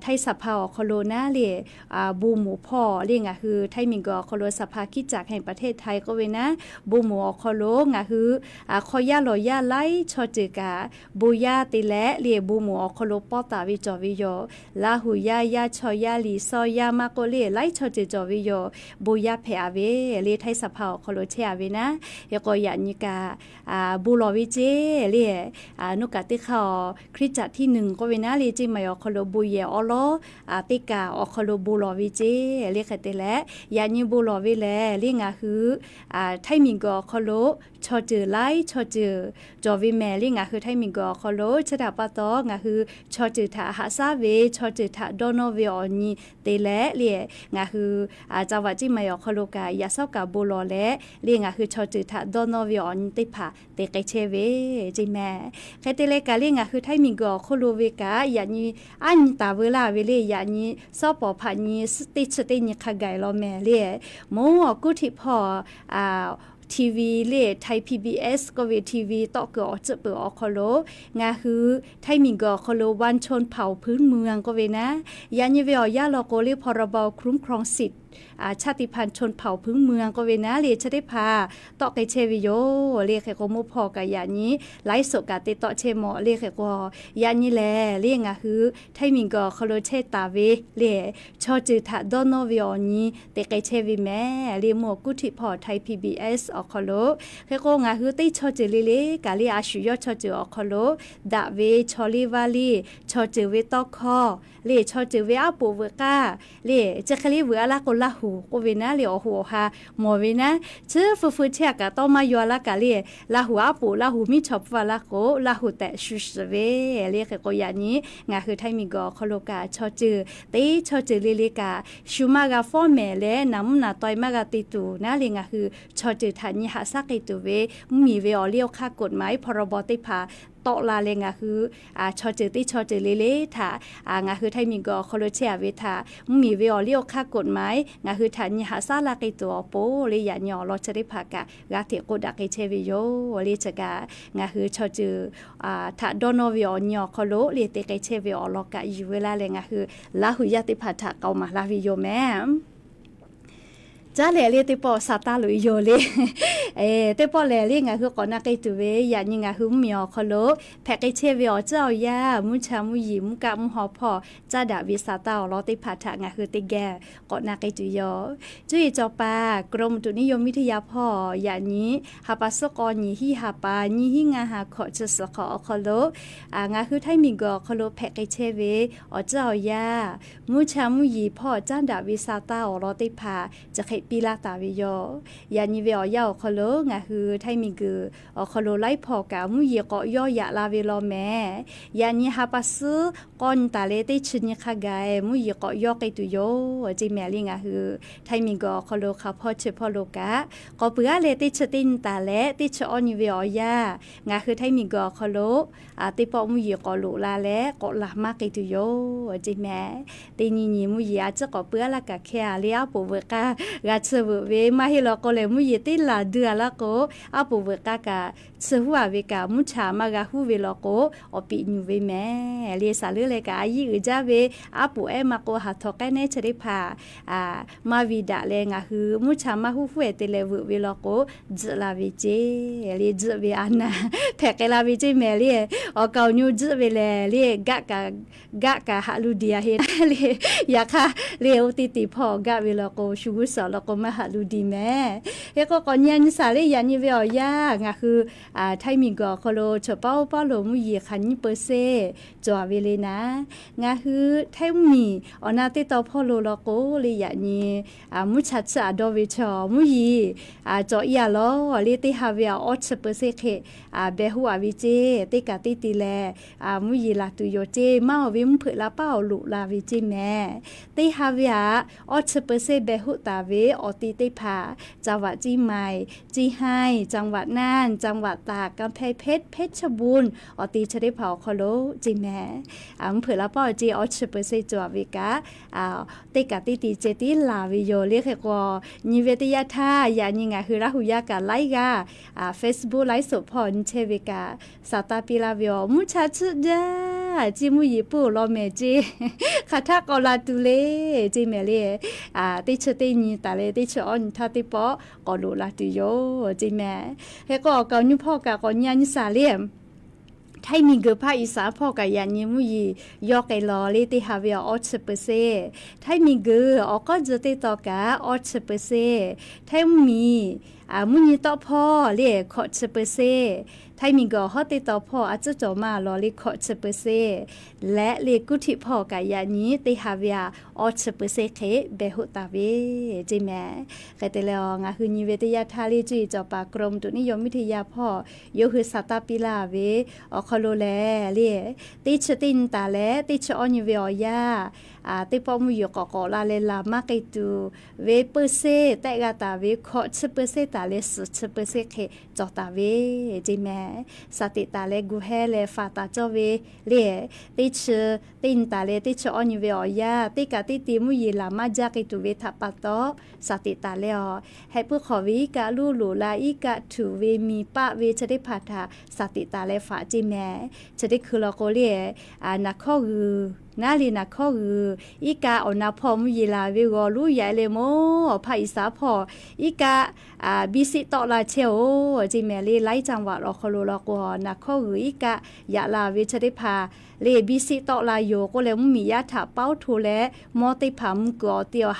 ไทยสภา awˬ hk'aw lo naˉ le bon moˍ hpawˇ le ngaˬ hui htaiˇ miˬguiˬ awˬ hk'aw lo สภาคริสตจักรแห่งประเทศไทย k'oˆ ve naˉ, bon moˍ awˬ hk'aw lo ngaˬ hui hk'aw yaˇ lawˬ yaˇ laiˉ chaw ceuˬ kaꞈ bon yaˇ te leh le bon moˍ awˬ hk'aw lo pawˇ taˍ ve cawˬ ve yoˬ. Laˇ hu yaˇ, yaˇ chaw yaˇ, liꞈ shawˇ yaˇ maˇ k'oˆ le laiˉ chaw ceuˬ cawˬ ve yoˬ. Bon yaˇ hpehꞈ-a ve le ไทยสภา awˬ hk'aw lo chehˇ-a ve naˉ. Hk'e k'o yaꞈ nyi kaꞈ bon lawˬ ve ceˇ le. Nuˇ kaꞈ teˇ hk'aˇ awˬ Hkriꞈ caꞈ ที่หนึ่ง k'oˆ ve naˉ le, Ceˇ maiˍ awˬ hk'aw lo bon yehˬ awˉ lawˉ teˇ kaꞈ awˬ hk'aw lo bon lawˬ ve ceˇ le. Hk'e te leh, yaꞈ nyi bon lawˬ ve lehˬ le, ngaˬ hui Htaiˇ miˬguiˬ awˬ hk'aw lo chaw ceuˬ laiˉ chaw ceuˬ cawˬ ve mehˍ le. Ngaˬ hui Htaiˇ miˬguiˬ awˬ hk'aw lo chi htaꞈ pa taw, ngaˬ hui chaw ceuˬ htaꞈ haꞈ shaˉ ve, chaw ceuˬ htaꞈ dawˇ nawˇ ve awˬ nyi te leh le, ngaˬ hui จังหวัดเชียงใหม่ awˬ hk'aw lo kaꞈ yaꞈ shawˉ kaꞈ bon lawˬ leh le, ngaˬ hui chaw ceuˬ htaꞈ dawˇ nawˇ ve awˬ nyi teˇ hpaˍ te k'ai chehˇ ve ceˇ mehˍ. Hk'e te leh kaꞈ le, ngaˬ hui Htaiˇ miˬguiˬ awˬ hk'oˆ lo ve kaꞈ yaꞈ nyi aˉ nyi taˍ veu laˇ ve le, yaꞈ nyi sawˉ pawˍ hpaꞈ nyi teˇ chi teˇ nyi hk'a gaˬ law mehˍ le. Mvuhˇ awˬ kuˉ hteꞈ hpawˇ TV le, Thai PBS k'oˆ ve TV tawˆ kuiˬ awˬ ceuˬ peuˬ awˬ hk'aw lo ngaˬ hui Htaiˇ miˬguiˬ awˬ hk'aw lo วัณชนเผ่าพื้นเมือง k'oˆ ve naˉ, yaꞈ nyi ve awˬ yanˇ law k'o le พรบคุ้มครองสิทธิ์ชาติพันธุ์ชนเผ่าพื้นเมือง k'oˆ ve naˉ le, chi teˇ hpaˍ tawˆ k'ai chehˇ ve yoˬ le. Hk'e k'o mvuhˇ hpawˇ kaꞈ yaꞈ nyi laiˉ soꞈ kaꞈ te tawˆ chehˇ mawˬ le. Hk'e k'o yaꞈ nyi lehˬ le, ngaˬ hui Htaiˇ miˬguiˬ awˬ hk'aw lo chehˇ taˍ ve le, chaw ceuˬ htaꞈ dawˇ nawˇ ve awˬ nyi te k'ai chehˇ ve mehˍ le. Mvuhˇ awˬ kuˉ hteꞈ hpawˇ Thai PBS awˬ hk'aw lo hk'e k'o, ngaˬ hui teˇ chaw ceuˬ le le kaꞈ le, a shu yawˇ chaw ceuˬ awˬ hk'aw lo daꞈ ve chaw liˇ vaˇ liˇ, chaw ceuˬ ve tawˇ hkawˇ le, chaw ceuˬ ve aˉ poꞈ veuꞈ k'aˇ le, chi hk'e le veuꞈ a laˇ k'o, Laˇ huˍ k'oˆ ve naˉ le, awˬ hoꞈ awˬ ha mawˬ ve naˉ, chi fuiˍ fuiˍ chehˇ a kaꞈ tawˇ maˇ yaw a laˇ kaꞈ le, Laˇ huˍ aˉ poꞈ Laˇ huˍ miˉ chaw pfuhˇ a laˇ k'o, Laˇ huˍ tehꞈ shu shiˍ ve le. Hk'e k'o yaꞈ nyi ngaˬ hui Htaiˇ miˬguiˬ awˬ hk'aw lo kaꞈ chaw ceuˬ teˇ chaw ceuˬ le le kaꞈ shu maˇ g'a fawˉ mehˍ leh, naˍ mvuhˇ naˍ taweh maˇ g'a te tuˬ naˉ le, ngaˬ hui chaw ceuˬ htaꞈ nyi haꞈ shaˉ k'ai tuˬ ve mvuhˇmiˬ ve awˬ liˇ awˬ hk'aˇ กฎหมาย พรบ teˇ hpaˍ tawˆ la leh, ngaˬ hui chaw ceuˬ teˇ chaw ceuˬ le le htaꞈ ngaˬ hui Htaiˇ miˬguiˬ awˬ hk'aw lo chehˇ a ve htaꞈ mvuhˇmiˬ ve awˬ liˇ awˬ hk'aˇ กฎหมาย ngaˬ hui htaꞈ nyi haꞈ shaˉ laˇ k'ai tuˬ awˬ pon le, yaꞈ nyi awˬ lawn chi teˇ hpaˍ kaꞈ g'a hteꞈ k'oˆ daꞈ k'ai chehˇ ve yoˬ le. Chi kaꞈ ngaˬ hui chaw ceuˬ htaꞈ dawˇ nawˇ ve awˬ nyi awˬ hk'aw lo le te k'ai chehˇ ve awˬ lawn kaꞈ yuˬ ve laˇ leh, ngaˬ hui Laˇ huˍ yaˇ teˇ hpaˍ htaꞈ k'aoˍ maˍ laˇ ve yoˬ mehˍ. Caˉ lehˬ le, teˇ pawˆ sa taˇ loꞈ e yoˬ le. Teˇ pawˆ lehˬ le, ngaˬ hui k'awꞈ na k'ai tuˬ ve yaꞈ nyi ngaˬ hui mvuhˇmiˬ awˬ hk'aw lo hpehꞈ k'ai chehˇ ve awˬ ciˉ awˬ yanˇ, mvuhˇ cha mvuhˇ yeˬ mvuhˇ kaˆ mvuhˇ haw hpawˇ caˇ daꞈ ve sa taˇ awˬ lawn teˇ hpaˍ htaꞈ ngaˬ hui teˇ geh k'awꞈ na k'ai tuˬ yoˬ. Cuˇ yiˍ cawˬ paˍ กรมอุตุนิยมวิทยา hpawˇ yaꞈ nyi ha pa suhˉ k'awˇ nyi hiˉ ha pa nyiˇ hiˉ ngaˇ ha hkawꞈ chi suhˍ hk'awꞈ awˬ hk'aw lo ngaˬ hui Htaiˇ miˬguiˬ awˬ hk'aw lo hpehꞈ k'ai chehˇ ve awˬ ciˉ awˬ yanˇ, mvuhˇ cha mvuhˇ yeˬ hpawˇ caˇ daꞈ ve sa taˇ awˬ lawn teˇ hpaˍ chi hk'e piˇ laˇ taˍ ve yoˬ. Yaꞈ nyi ve awˬ yanˇ awˬ hk'aw lo ngaˬ hui Htaiˇ miˬguiˬ awˬ hk'aw lo laiˉ hpawˇ kaꞈ mvuhˇ yeˬ k'awꞈ yawˇ yaꞈ la ve law mehˍ. Yaꞈ nyi ha pa suhˉ k'awˇ nyi taˍ leh teˇ chi nyi hk'a gaˬ mvuhˇ yeˬ k'awꞈ yawˇ k'ai tuˬ yoˬ. Ceˇ mehˍ le, ngaˬ hui Htaiˇ miˬguiˬ awˬ hk'aw lo hk'a hpawˇ chi hpawˇ lo kaꞈ k'awꞈ peuˬ a leh teˇ chi teˇ nyi taˍ leh teˇ chi awˇ nyi ve awˬ yanˇ, ngaˬ hui Htaiˇ miˬguiˬ awˬ hk'aw lo teˇ pawˆ mvuhˇ yeˬ k'awꞈ loꞈ la leh k'awꞈ laˬ maˇ k'ai tuˬ yoˬ. Ceˇ mehˍ, teˇ nyi nyi mvuhˇ yeˬ a ciˉ k'awꞈ peuˬ a laˇ kaꞈ hkehˇ a le, aˉ poꞈ veuꞈ k'aˇ g'a chi veuꞈ ve maˇ heˆ law k'o lehˬ, mvuhˇ yeˬ teˇ laˬ duiˬ a laˇ k'o, aˉ poꞈ veuꞈ k'aˇ kaꞈ chi huˉ a ve kaꞈ mvuhˇ cha maˇ g'a huˉ ve law k'o, awˬ piꞈ nyuˬ ve mehˍ le. Saˍ leuˉ leh kaꞈ a yiˉ uiˍ jaˇ ve aˉ poꞈ ehˉ maˇ k'o, haˍ htaw k'ehˉ nehˉ chi teˇ hpaˍ maˇ ve daꞈ leh ngaˬ hui mvuhˇ cha maˇ huˉ huˉ e te leh veuꞈ ve law k'o, tzuhꞈ la ve ceˇ le. Tzuhꞈ ve a naˍ hpehꞈ k'ai la ve ceˇ mehˍ le. Awˬ kaˍ awˬ nyu tzuhꞈ ve lehˬ le, gaˆ kaꞈ haꞈ lu diˬ a heˆ le. Yaꞈ hk'aˇ le, oˇ teˇ teˇ hpawˇ gaˆ ve law k'o, shu g'uˇ suhˍ law k'o maˇ haꞈ lu diˬ mehˍ. Hk'e k'o k'awꞈ nyi a nyi saˍ le, yaꞈ nyi ve awˬ yanˇ ngaˬ hui Htaiˇ miˬguiˬ awˬ hk'aw lo chaw paˉ oˇ paˉ lo mvuhˇ yeˬ hk'aˬ nyiˇ เปอร์เซ็นต์ cawˬ a ve le naˉ, ngaˬ hui Htaiˇ mvuhˇmiˬ awˬ na teˇ taw hpawˇ lo law k'o le, yaꞈ nyi mvuhˇ cha tsuhˇ a dawˇ ve chaw mvuhˇ yeˬ cawˬ iˉ a lawˬ le, teˇ ha ve a awˇ chi เปอร์เซ็นต์ hk'e beh hoˆ a ve ceˇ. Teˇ kaꞈ teˇ te leh mvuhˇ yeˬ laˬ tuˬ yoˬ ceˇ. Maˇ awˬ ve mvuhˇ hpeuꞈ la paˉ awˬ loꞈ la ve ceˇ mehˍ. Teˇ ha ve a awˇ chi เปอร์เซ็นต์ beh hoˆ taˍ ve awˬ te teˇ hpaˍ จังหวัดเชียงใหม่ เชียงราย จังหวัดน่าน จังหวัดตาก กำแพงเพชร เพชรบูรณ์ awˬ te chi teˇ hpaˍ awˬ hk'aw lo ceˇ mehˍ. Mvuhˇ hpeuꞈ la paˉ awˬ ceˇ awˇ chi เปอร์เซ็นต์ cawˬ a ve kaꞈ, teˇ kaꞈ teˇ te ceh tiˉ laˬ ve yoˬ le. Hk'e k'o nyi ve teˇ yanˇ htaˇ, yaꞈ nyi ngaˬ hui Laˇ huˍ yaˇ kaꞈ laiˉ g'aˇ Facebook laiˉ soˍ hpawˇ nyi chehˇ ve kaꞈ, saˍ taˇ piˇ laˇ ve awˬ mvuhˇ cha tsuhˇ jaˇ ceˇ, mvuhˇ yeˬ puiˉ awˬ lawn mehˍ ceˇ, hk'aˬ htaˇ k'awꞈ laˬ tuˬ le ceˇ mehˍ le. Teˇ chi teˇ nyi taˍ leh teˇ chi awˇ nyi htaˇ teˇ pawˆ k'awꞈ loꞈ la tuˬ yoˬ ceˇ mehˍ. Hk'e k'o awˬ kaˍ awˬ nyu hpawˇ kaꞈ k'awꞈ nyi a nyi saˍ le. Htaiˇ miˬguiˬ hpaˇ Iˉsaˍ hpawˇ kaꞈ yaꞈ nyi mvuhˇ yeˬ yawˇ k'ai lawˬ le, teˇ ha ve awˇ chi เปอร์เซ็นต์. Htaiˇ miˬguiˬ awˬ k'awˇ tzuh teˇ taw kaꞈ awˇ chi เปอร์เซ็นต์. Htaiˇ mvuhˇmiˬ Mvuhˇ nyi tawˆ hpawˇ le hkawꞈ chi เปอร์เซ็นต์, Htaiˇ miˬguiˬ awˬ hawˉ teˇ taw hpawˇ a cuˉ cawˬ ma lawˬ le hkawꞈ chi เปอร์เซ็นต์, leh le kuˇ htiˆ hpawˇ kaꞈ yaꞈ nyi teˇ ha ve a awˇ chi เปอร์เซ็นต์ hk'e behˬ hoˆ taˍ ve ceˇ mehˍ. Hk'e te leh, ngaˬ hui nyi ve teˇ yanˇ htaˇ le cuˇ yiˍ cawˬ paˍ กรมอุตุนิยมวิทยา hpawˇ yawˇ hui saˍ taˇ piˇ laˇ ve awˬ hk'aw lo lehˬ le, teˇ chi teˇ nyi taˍ leh teˇ chi awˇ nyi ve awˬ yanˇ teˇ pawˆ mvuhˇ yeˬ k'awꞈ k'awꞈ la leh laˬ maˇ k'ai tuˬ ve เปอร์เซ็นต์ tehˆ g'a taˍ ve hkawꞈ chi เปอร์เซ็นต์ taˍ leh suhˍ chi เปอร์เซ็นต์ hk'e cawˬ taˍ ve ceˇ mehˍ. Saˍ teꞈ taˍ leh gu hehˉ leh faˍ taˍ cawˇ ve le, teˇ chi teˇ nyi taˍ leh teˇ chi awˇ nyi ve awˬ yanˇ teˇ kaꞈ teˇ te mvuhˇ yeˬ laˬ maˇ jaˇ k'ai tuˬ ve htaꞈ pa taw, saˍ teꞈ taˍ leh awˬ heh puiˉ hk'awꞈ ve iˉ kaˆ luˇ loꞈ la iˉ kaˆ htuꞈ ve miˬ paˆ ve chi teˇ hpaˍ htaꞈ saˍ teꞈ taˍ leh faˍ ceˇ mehˍ. Chi teˇ hkui law k'o le, naˍ hkawˇ g'uiˬ naˉ le naˍ hkawˇ g'uiˬ iˉ kaˆ awˬ na hpawˇ mvuhˇ yeˬ laˬ ve g'awˬ luˉ yaꞈ e le mawˇ awˬ hpaˇ Iˉsaˍ hpawˇ iˉ kaˆ biˇ siˆ tawˆ la chehˇ oˬ ceˇ mehˍ le. Laiˉ caˇ vaꞈ awˬ hk'aw lo law k'o, naˍ hkawˇ g'uiˬ iˉ kaˆ yaꞈ la ve chi teˇ hpaˍ le biˇ siˆ tawˆ la yoˬ k'oˆ leh, mvuhˇ miˬ yaˇ htaꞈ paoˉ hto leh mawˇ teˇ hpaˍ mvuhˇ kuiˬ awˬ te awˬ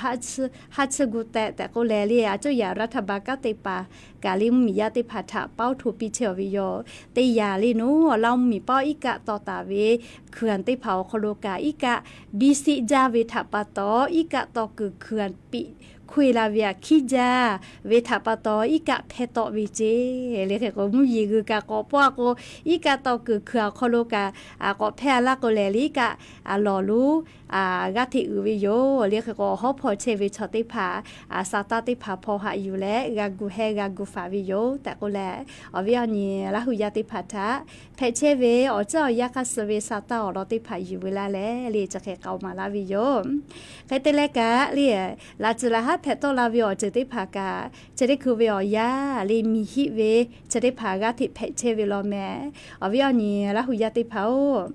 haˉ chiˇ gu teh tehꞈ k'oˆ leh le, a cuˇ yaꞈ รัฐบาล kanˉ te paˍ kaꞈ le mvuhˇ miˬ yaˇ teˇ hpaˍ htaꞈ paoˉ hto piˇ chehˇ ve yoˬ. Teˇ yanˇ le naˉ awˬ laˇ mvuhˇ miˬ paoˉ iˉ kaˆ taw taˍ ve hkui anˬ teˇ hpaˍ awˬ hk'aw lo kaꞈ iˉ kaˆ biˇ siˆ jaˇ ve htaꞈ pa taw, iˉ kaˆ taw kuiˬ hkui anˬ piꞈ hkoˇ e la ve aꞈ hkiˉ jaˇ ve htaꞈ pa taw, iˉ kaˆ hpehˇ tawˆ ve ceˇ le. Hk'e k'o, mvuhˇ yeˬ g'uiˬ kaꞈ k'awꞈ pawˆ a k'o, iˉ kaˆ taw kuiˬ hkui awˬ hk'aw lo kaꞈ k'awꞈ hpehˇ a laˇ k'o lehˬ le, iˉ kaˆ lawˬ loˉ g'aˇ hteꞈ uiˍ ve yoˬ le. Hk'e k'o, awˬ hawˉ hpaw chehˇ ve chaw teˇ hpaˍ, saˍ taˇ teˇ hpaˍ hpaw haꞈ yuˬ leh g'a gu hehˉ g'a gu faˍ ve yoˬ tehꞈ k'oˆ leh, awˬ viˉ awˬ nyi Laˇ hu yaˇ teˇ hpaˍ htaꞈ hpehꞈ chehˇ ve awˬ ceuˬ awˬ yanˇ hk'aˇ suh ve saˍ taˇ awˬ lawn teˇ hpaˍ yuˬ ve laˇ leh le, chi hk'e k'aoˍ maˍ laˇ ve yoˬ. Hk'e te leh kaꞈ le, laꞈ tcuh laꞈ haˉ hpehꞈ tawˆ la ve awˬ ceuˬ teˇ hpaˍ kaꞈ, chi teˇ hkui ve awˬ yanˇ le miˬ hiˆ ve chi teˇ hpaˍ g'aˇ hteꞈ hpehꞈ chehˇ ve law mehˍ. Awˬ viˉ awˬ nyi Laˇ hu yaˇ teˇ hpaˍ-oˬ,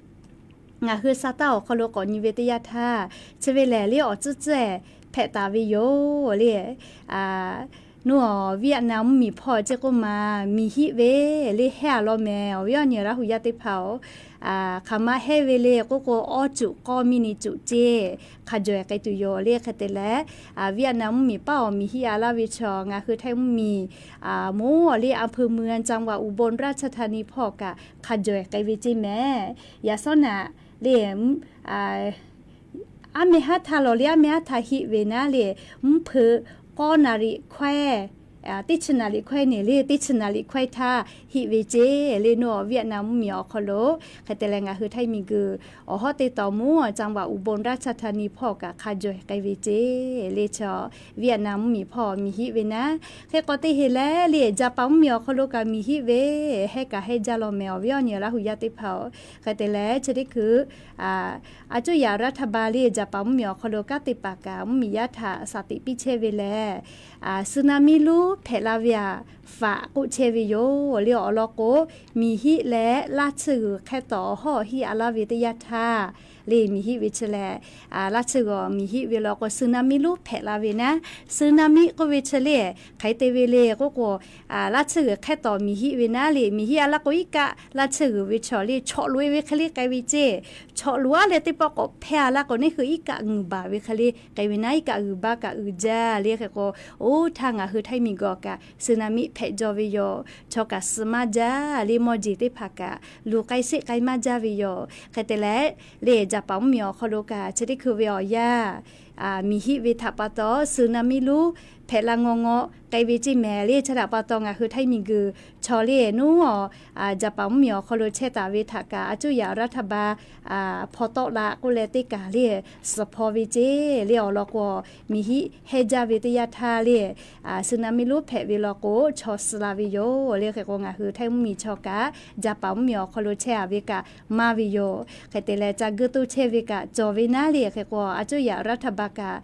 ngaˬ hui saˍ taˇ awˬ hk'aw lo k'awꞈ nyi ve teˇ yanˇ htaˇ, chi ve lehˬ le awˬ tcuhˉ tcuhˉ hpehꞈ taˍ ve yoˬ le. Naˉ awˬ Vietnam mvuhˇ miˬ hpawˇ ceˇ k'oˆ ma, miˬ hiˆ ve le hehˇ a law mehˍ. Awˬ viˉ awˬ nyi Laˇ hu yaˇ teˇ hpaˍ-oˬ, hk'aˬ ma hehˇ ve le k'oˆ k'o, awˇ cuꞈ k'awˇ miˇ ni cuꞈ ceˇ hk'a jawˬ e k'ai tuˬ yoˬ le. Hk'e te leh, Vietnam mvuhˇ miˬ paˉ awˬ miˬ hiˆ a laˇ ve chaw ngaˬ hui Htaiˇ mvuhˇ miˬ moˍ awˬ le อำเภอเมือง จังหวัดอุบลราชธานี hpawˇ kaꞈ hk'a jawˬ e k'ai ve ceˇ mehˍ. Yaꞈ shawˉ naꞈ le aˉ meh haˉ htaˇ lawˬ le, aˉ meh haˉ htaˇ hiˆ ve naˉ le, mvuhˇ hpeuꞈ k'awˇ naˍ riˍ hkawehˇ, teˇ chi naˍ riˍ hkawehˇ neˬ le, teˇ chi naˍ riˍ hkawehˇ htaˇ hiˆ ve ceˇ le. Naˉ awˬ Vietnam mvuhˇ miˬ awˬ hk'aw lo, hk'e te leh ngaˬ hui Htaiˇ miˬ guiˬ awˬ hawˉ teˇ taw moˍ จังหวัดอุบลราชธานี hpawˇ kaꞈ hk'a jawˬ e k'ai ve ceˇ le. Chaw Vietnam mvuhˇ miˬ hpawˇ miˬ hiˆ ve naˉ, hk'e k'o teˇ heˍ leh le Japan mvuhˇ miˬ awˬ hk'aw lo kaꞈ miˬ hiˆ ve, hehˇ kaꞈ hehˇ jaˇ law mehˍ. Awˬ viˉ awˬ nyi Laˇ hu yaˇ teˇ hpaˍ-oˬ, hk'e te leh chi teˇ hkui a cuˇ yaꞈ รัฐบาล le Japan mvuhˇ miˬ awˬ hk'aw lo kanˉ te paˍ kaꞈ mvuhˇ miˬ yaˇ htaꞈ saˍ teꞈ piˇ chehˇ ve lehˬ, สึนามิ luˉ hpehꞈ la ve aꞈ faꞈ k'oˆ chehˇ ve yoˬ le. Awˬ lawn k'o, miˬ hiˆ leh laˇ tsuhˇ g'uiˬ hk'e tawˍ awˬ hawˉ hiˆ a laˇ ve teˇ yanˇ htaˇ le miˬ hiˆ ve chi lehˬ, laˇ tsuhˇ g'uiˬ miˬ hiˆ ve law k'o, สึนามิ luˉ hpehꞈ la ve naˉ, สึนามิ k'oˆ ve chi le hk'aˬ hk'e te ve le k'oˆ k'o, laˇ tsuhˇ g'uiˬ hk'e tawˍ miˬ hiˆ ve naˉ le, miˬ hiˆ a laˇ k'o iˉ kaˆ laˇ tsuhˇ g'uiˬ ve chaw le chawꞈ loꞈ e ve hk'e le k'ai ve ceˇ. Chawꞈ loꞈ a leh teˇ pawˆ k'awꞈ hpehˇ a laˇ k'o, neˇ hui iˉ kaˆ g'uiˬ baˬ ve hk'e le k'ai ve naˉ, iˉ kaˆ g'uiˬ baˬ kaꞈ g'uiˬ jaˇ le. Hk'e k'o, oˇ htaˇ ngaˬ hui Htaiˇ miˬ guiˬ kaꞈ สึนามิ hpehꞈ jaw ve yoˬ. Chaw kaꞈ suh maˇ jaˇ le, mawˇ jeˬ teˇ hpaˍ kaꞈ luˬ k'ai sheˆ k'ai maˇ jaˇ ve yoˬ. Hk'e te leh le Japan mvuhˇ miˬ awˬ hk'aw lo kaꞈ chi teˇ hkui ve awˬ yanˇ miˬ hiˆ ve htaꞈ pa taw, สึนามิ luˉ hpehꞈ la ngaw ngaw k'ai ve ceˇ mehˍ le. Chi htaꞈ pa taw ngaˬ hui Htaiˇ miˬ guiˬ chaw le naˉ awˬ Japan mvuhˇ miˬ awˬ hk'aw lo chehˇ taˍ ve htaꞈ kaꞈ a cuˇ yaꞈ รัฐบาล hpaw tawˆ la k'oˆ leh teˇ kaˬ le suhˍ hpaw ve ceˇ le. Awˬ lawn k'o, miˬ hiˆ hehˇ jaˇ ve teˇ yanˇ htaˇ le สึนามิ luˉ hpehꞈ ve law k'o, chaw suh la ve yoˬ le. Hk'e k'o, ngaˬ hui Htaiˇ mvuhˇ miˬ chaw kaꞈ Japan mvuhˇ miˬ awˬ hk'aw lo chehˇ a ve kaꞈ maˇ ve yoˬ. Hk'e te leh ca guˇ toˇ chehˇ ve kaꞈ cawˬ ve naˉ le. Hk'e k'o, a cuˇ yaꞈ รัฐบาล kaꞈ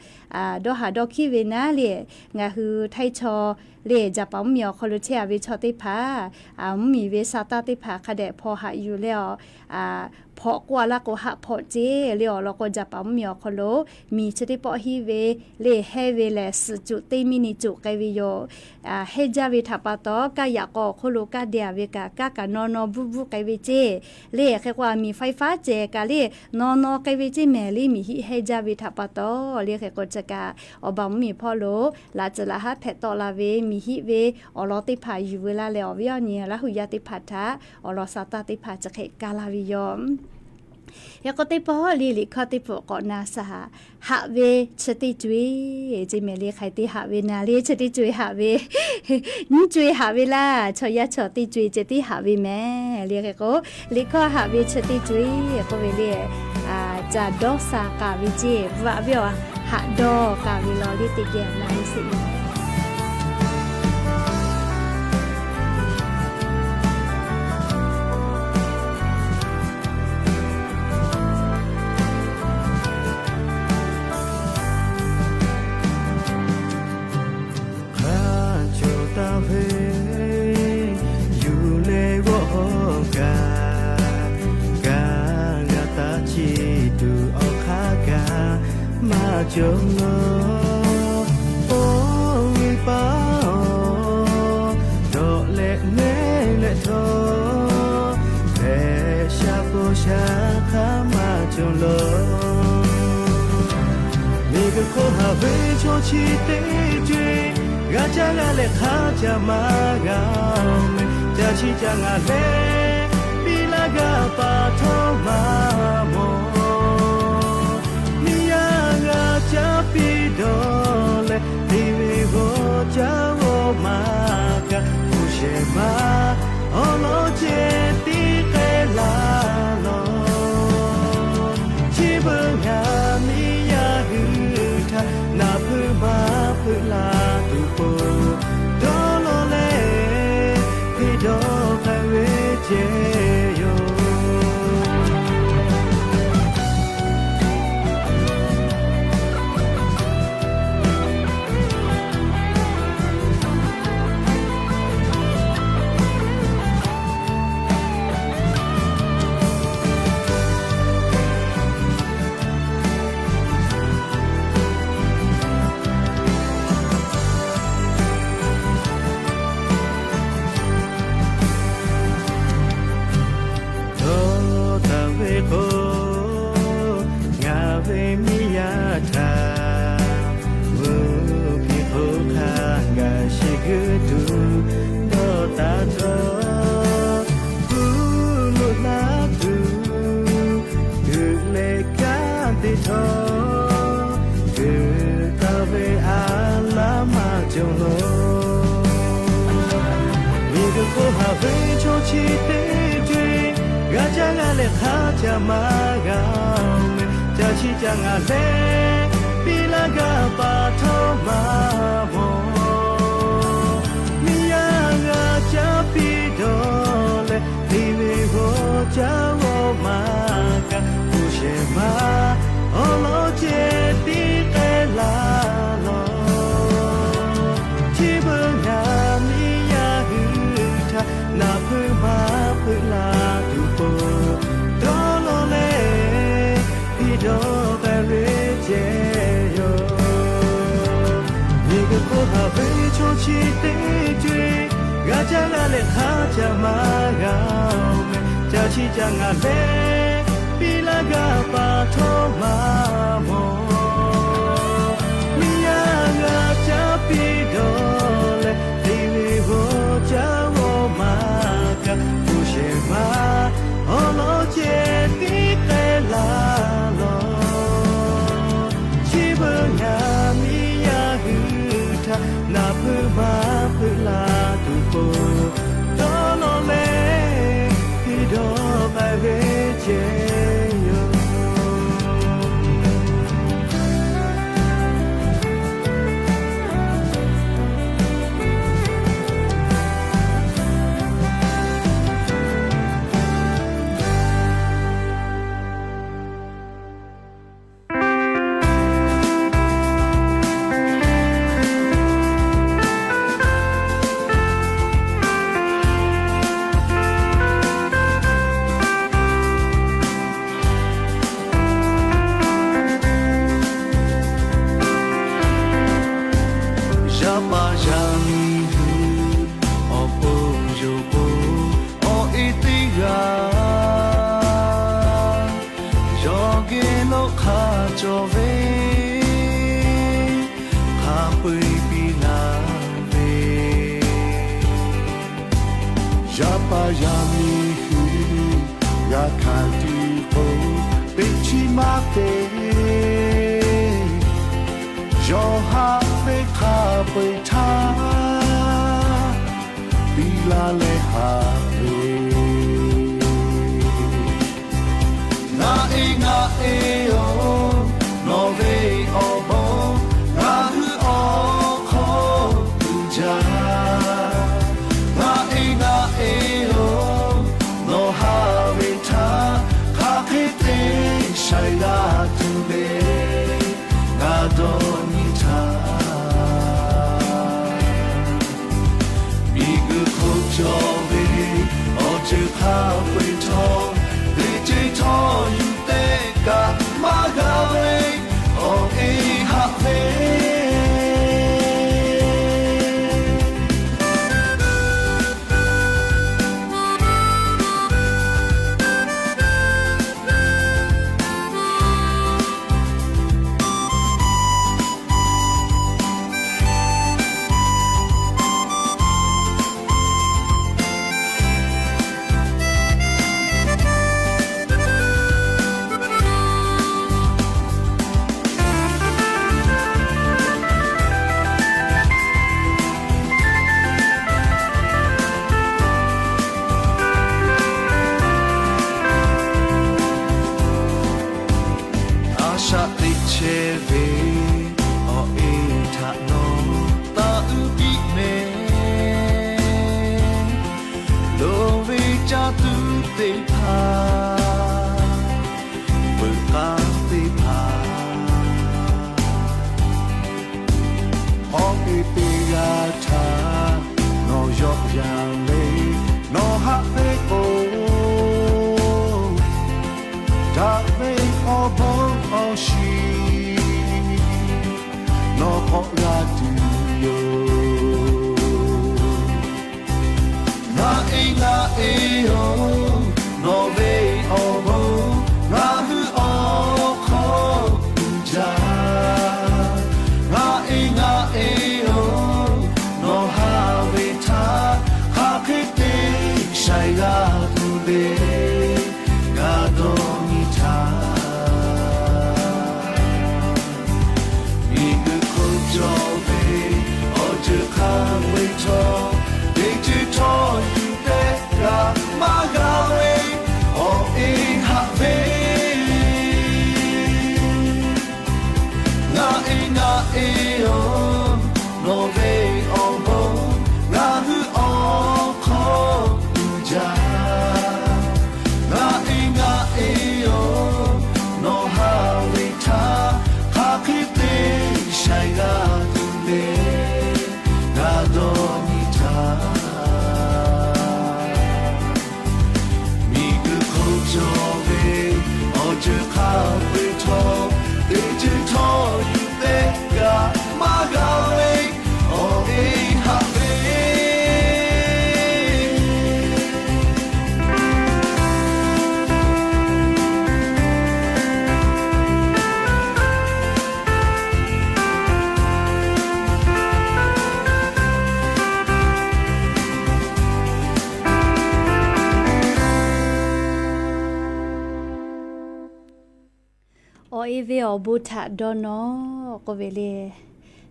dawˇ haˍ dawˇ hkiˉ ve naˉ le, ngaˬ hui Htaiˇ chaw le Japan mvuhˇ miˬ awˬ hk'aw lo chehˇ a ve chaw teˇ hpaˍ, mvuhˇ miˬ ve sa taˇ teˇ hpaˍ hk'a dehꞈ hpaw haꞈ yuˬ leh a, hpawꞈ k'oˆ a laˇ k'o haˆ hpawꞈ ceˇ le. Awˬ lawn k'o, Japan mvuhˇ miˬ awˬ hk'aw lo miˬ chi teˇ pawˆ hiˆ ve le hehˇ ve lehˬ, suhˍ cuꞈ teˇ miˇ ni cuꞈ k'ai ve yoˬ. Hehˇ jaˇ ve htaꞈ pa taw, kaˇ yaꞈ k'aw awˬ hk'oˆ lo kaˇ deh a ve kaꞈ, kaˇ kaꞈ naw naw bvuhˇ bvuhˇ k'ai ve ceˇ le. Hk'e k'o, a miˬ ไฟฟ้า cehˬ kaꞈ le naw naw k'ai ve ceˇ mehˍ le. Miˬ hiˆ hehˇ jaˇ ve htaꞈ pa taw le. Hk'e k'o, chi kaꞈ awˬ baˬ mvuhˇ miˬ hpawˇ lo laꞈ tcuh laꞈ haˉ hpehꞈ tawˆ la ve hiˆ ve awˬ lawn teˇ hpaˍ yuˬ veu laˇ leh, awˬ viˉ awˬ nyi Laˇ hu yaˇ teˇ hpaˍ htaꞈ awˬ lawn sa tanˇ teˇ hpaˍ chi hk'e kaˇ laˇ ve yoˬ. Hk'e k'o, teˇ pawˆ le liꞈ hkawˇ teˇ pawˆ k'awꞈ na saˍ haꞈ, haꞈ ve chi teˇ co-e, ce mehˍ le hk'aˬ hk'e te haꞈ ve na le, chi teˇ co-e haꞈ ve, nyiˇ co-e haꞈ ve laˇ, chaw yaˇ chaw teˇ co-e ceh tiˉ haꞈ ve mehˍ le. Hk'e k'o, liꞈ hkawˇ haꞈ ve chi teˇ co-e k'oˆ ve le, caˬ dawˇ sha k'aˍ ve ceˇ, bvuhꞈ ve awˬ haꞈ dawˇ k'aˍ ve law le teˇ geh na ve sheˍ. Hk'a cawˬ taˍ ve, yuˬ leh g'awˇ kaꞈ, kaꞈ g'a taˍ ciˇ tuˬ awˬ hk'aˇ kaꞈ maˇ cawˬ lawˬ. Pawˇ ve paˇ-oˬ, dawꞈ leh lehˉ leh htawˇ, hpehꞈ sha paw sha hk'aˇ maˇ cawˬ lawˬ. Miˬguiˬ hk'oˆ haˍ ve chaw chi teˇ co-e, g'a caˇ g'a leh hk'a caˇ maˇ g'a-oˬ meh. Ca chi ca ngaˬ lehˬ piˇ laˇ gaˇ pa htawˇ maˇ mawˬ. Miˇ yaˇ g'a caˇ piˇ dawˬ leh, te ve g'awˇ caˇ g'awˇ maˇ kaꞈ, hpu shehˍ ma awˬ lawn ceh tiˉ k'ai laˇ lawˬ. Chi beuꞈ ngaˬ miˇ yaˇ hui htaꞈ naˬ hpeuꞈ maˇ hpeuꞈ la tuˬ k'o, dawˇ law leh hpeꞈ dawˇ k'ai ve ceh yoˬ. Dawˇ taˍ ve k'o, ngaˬ ve miˇ yaˇ htaꞈ mvuhˇ hpiˇ hk'oˆ hk'a gaˬ sheˍ g'uiˇ tuˬ dawˇ taˍ htawˇ, kuˇ loꞈ laˇ tuˬ tuꞈ leh kanˉ te htawˇ, tuꞈ taˍ ve a laˇ maˇ cawˬ lawˬ. Miˬguiˬ hk'oˆ haˍ ve chaw chi teˇ co-e, g'a caˇ g'a leh hk'a caˇ maˇ g'a-oˬ meh. Ca chi ca ngaˬ lehˬ piˇ laˇ gaˇ pa htawˇ maˇ mawˬ. Miˇ yaˇ g'a caˇ piˇ dawˬ leh, te ve g'awˇ caˇ g'awˇ maˇ kaꞈ, hpu shehˍ ma awˬ lawn ceh tiˉ k'ai laˇ lawˬ. Chi beuꞈ ngaˬ miˇ yaˇ hui htaꞈ naˬ hpeuꞈ maˇ hpeuꞈ la tuˬ k'o, dawˇ law leh hpeꞈ dawˇ k'ai ve ceh yoˬ. Miˬguiˬ hk'oˆ haˍ ve chaw chi teˇ co-e, g'a caˇ g'a leh hk'a caˇ maˇ g'a-oˬ meh. Ca chi ca ngaˬ lehˬ piˇ laˇ gaˇ pa htawˇ maˇ mawˬ. Miˇ yaˇ g'a caˇ piˇ dawˬ leh, te ve g'awˇ caˇ g'awˇ maˇ kaꞈ, hpu shehˍ ma awˬ lawn ceh tiˉ k'ai laˇ lawˬ. Chi beuꞈ ngaˬ miˇ yaˇ hui htaꞈ naˬ hpeuꞈ maˇ hpeuꞈ la tuˬ k'o, dawˇ law leh hpeꞈ dawˇ k'ai ve ceh yoˬ. Yaˇ paˍ yaˇ miˇ hui awˬ pon yonˍ k'o, awˬ e teˇ g'aˇ yawˇ geh lo hk'a cawˬ ve, hk'a peu-eˬ piˇ laˇ ve. Paˍ yaˇ miˇ hui g'a hkanˍ tuˬ k'o, teꞈ chiˉ maˇ te. Yawˇ haꞈ ve hk'a peu-eˬ htaˇ, piˇ laˇ leh haꞈ ve. Ngaˬ e ngaˬ e-oˬ, nawˬ ve awˬ bon ngaˬ hui awˬ hk'aw uiˍ jaˇ. Ngaˬ e ngaˬ e-oˬ, nawˬ haꞈ ve htaˇ, hk'aˬ hk'e te shaiˍ g'a tuˬ le, ngaˬ dawˇ nyi htaˇ. Miˬguiˬ hk'oˆ cawˬ ve awˬ ceuˬ hk'a peu-eˬ htawˇ, teˇ ceuˬ htawˇ yuˬ tehꞈ kaꞈ maˇ g'a ve, awˬ e haꞈ ve. A shaꞈ teꞈ chehˇ ve awˬ e htaꞈ nawˬ taˇ uiˍ piˇ mehˍ. Loˍ ve caˇ tuˬ teˇ hpaˍ, veuꞈ k'aˇ teˇ hpaˍ, awˬ e teˇ g'aˇ htaꞈ nawˬ yawˆ yan le, nawˬ haꞈ ve k'o, daꞈ ve awˬ bon awˬ shiˍ nawˬ k'awꞈ g'a tuˬ yoˬ. Ngaˬ e ngaˬ e-oˬ, nawˬ ve awˬ bon ngaˬ hui awˬ hk'aw uiˍ jaˇ. Ngaˬ e ngaˬ e-oˬ, nawˬ haꞈ ve htaˇ, hk'aˬ hk'e te shaiˍ g'a tuˬ le, g'a dawˇ nyi htaˇ. Miˬguiˬ hk'oˆ cawˬ ve awˬ ceuˬ hk'a peu-eˬ htawˇ, teˇ ceuˬ htawˇ yuˬ tehꞈ kaꞈ maˇ g'a ve, awˬ e haꞈ ve. Ngaˬ e ngaˬ e-oˬ, nawˬ ve awˬ bon ngaˬ hui awˬ hk'aw uiˍ jaˇ. Ngaˬ e ngaˬ e-oˬ, nawˬ haꞈ ve htaˇ, hk'aˬ hk'e te shaiˍ g'a tuˬ le, g'a dawˇ nyi htaˇ. Miˬguiˬ hk'oˆ cawˬ ve awˬ ceuˬ hk'a peu-eˬ htawˇ, teˇ ceuˬ htawˇ yuˬ tehꞈ kaꞈ maˇ g'a ve, awˬ e haꞈ ve. Awˬ e ve awˬ bon htaꞈ dawˇ nawˇ k'oˆ ve le,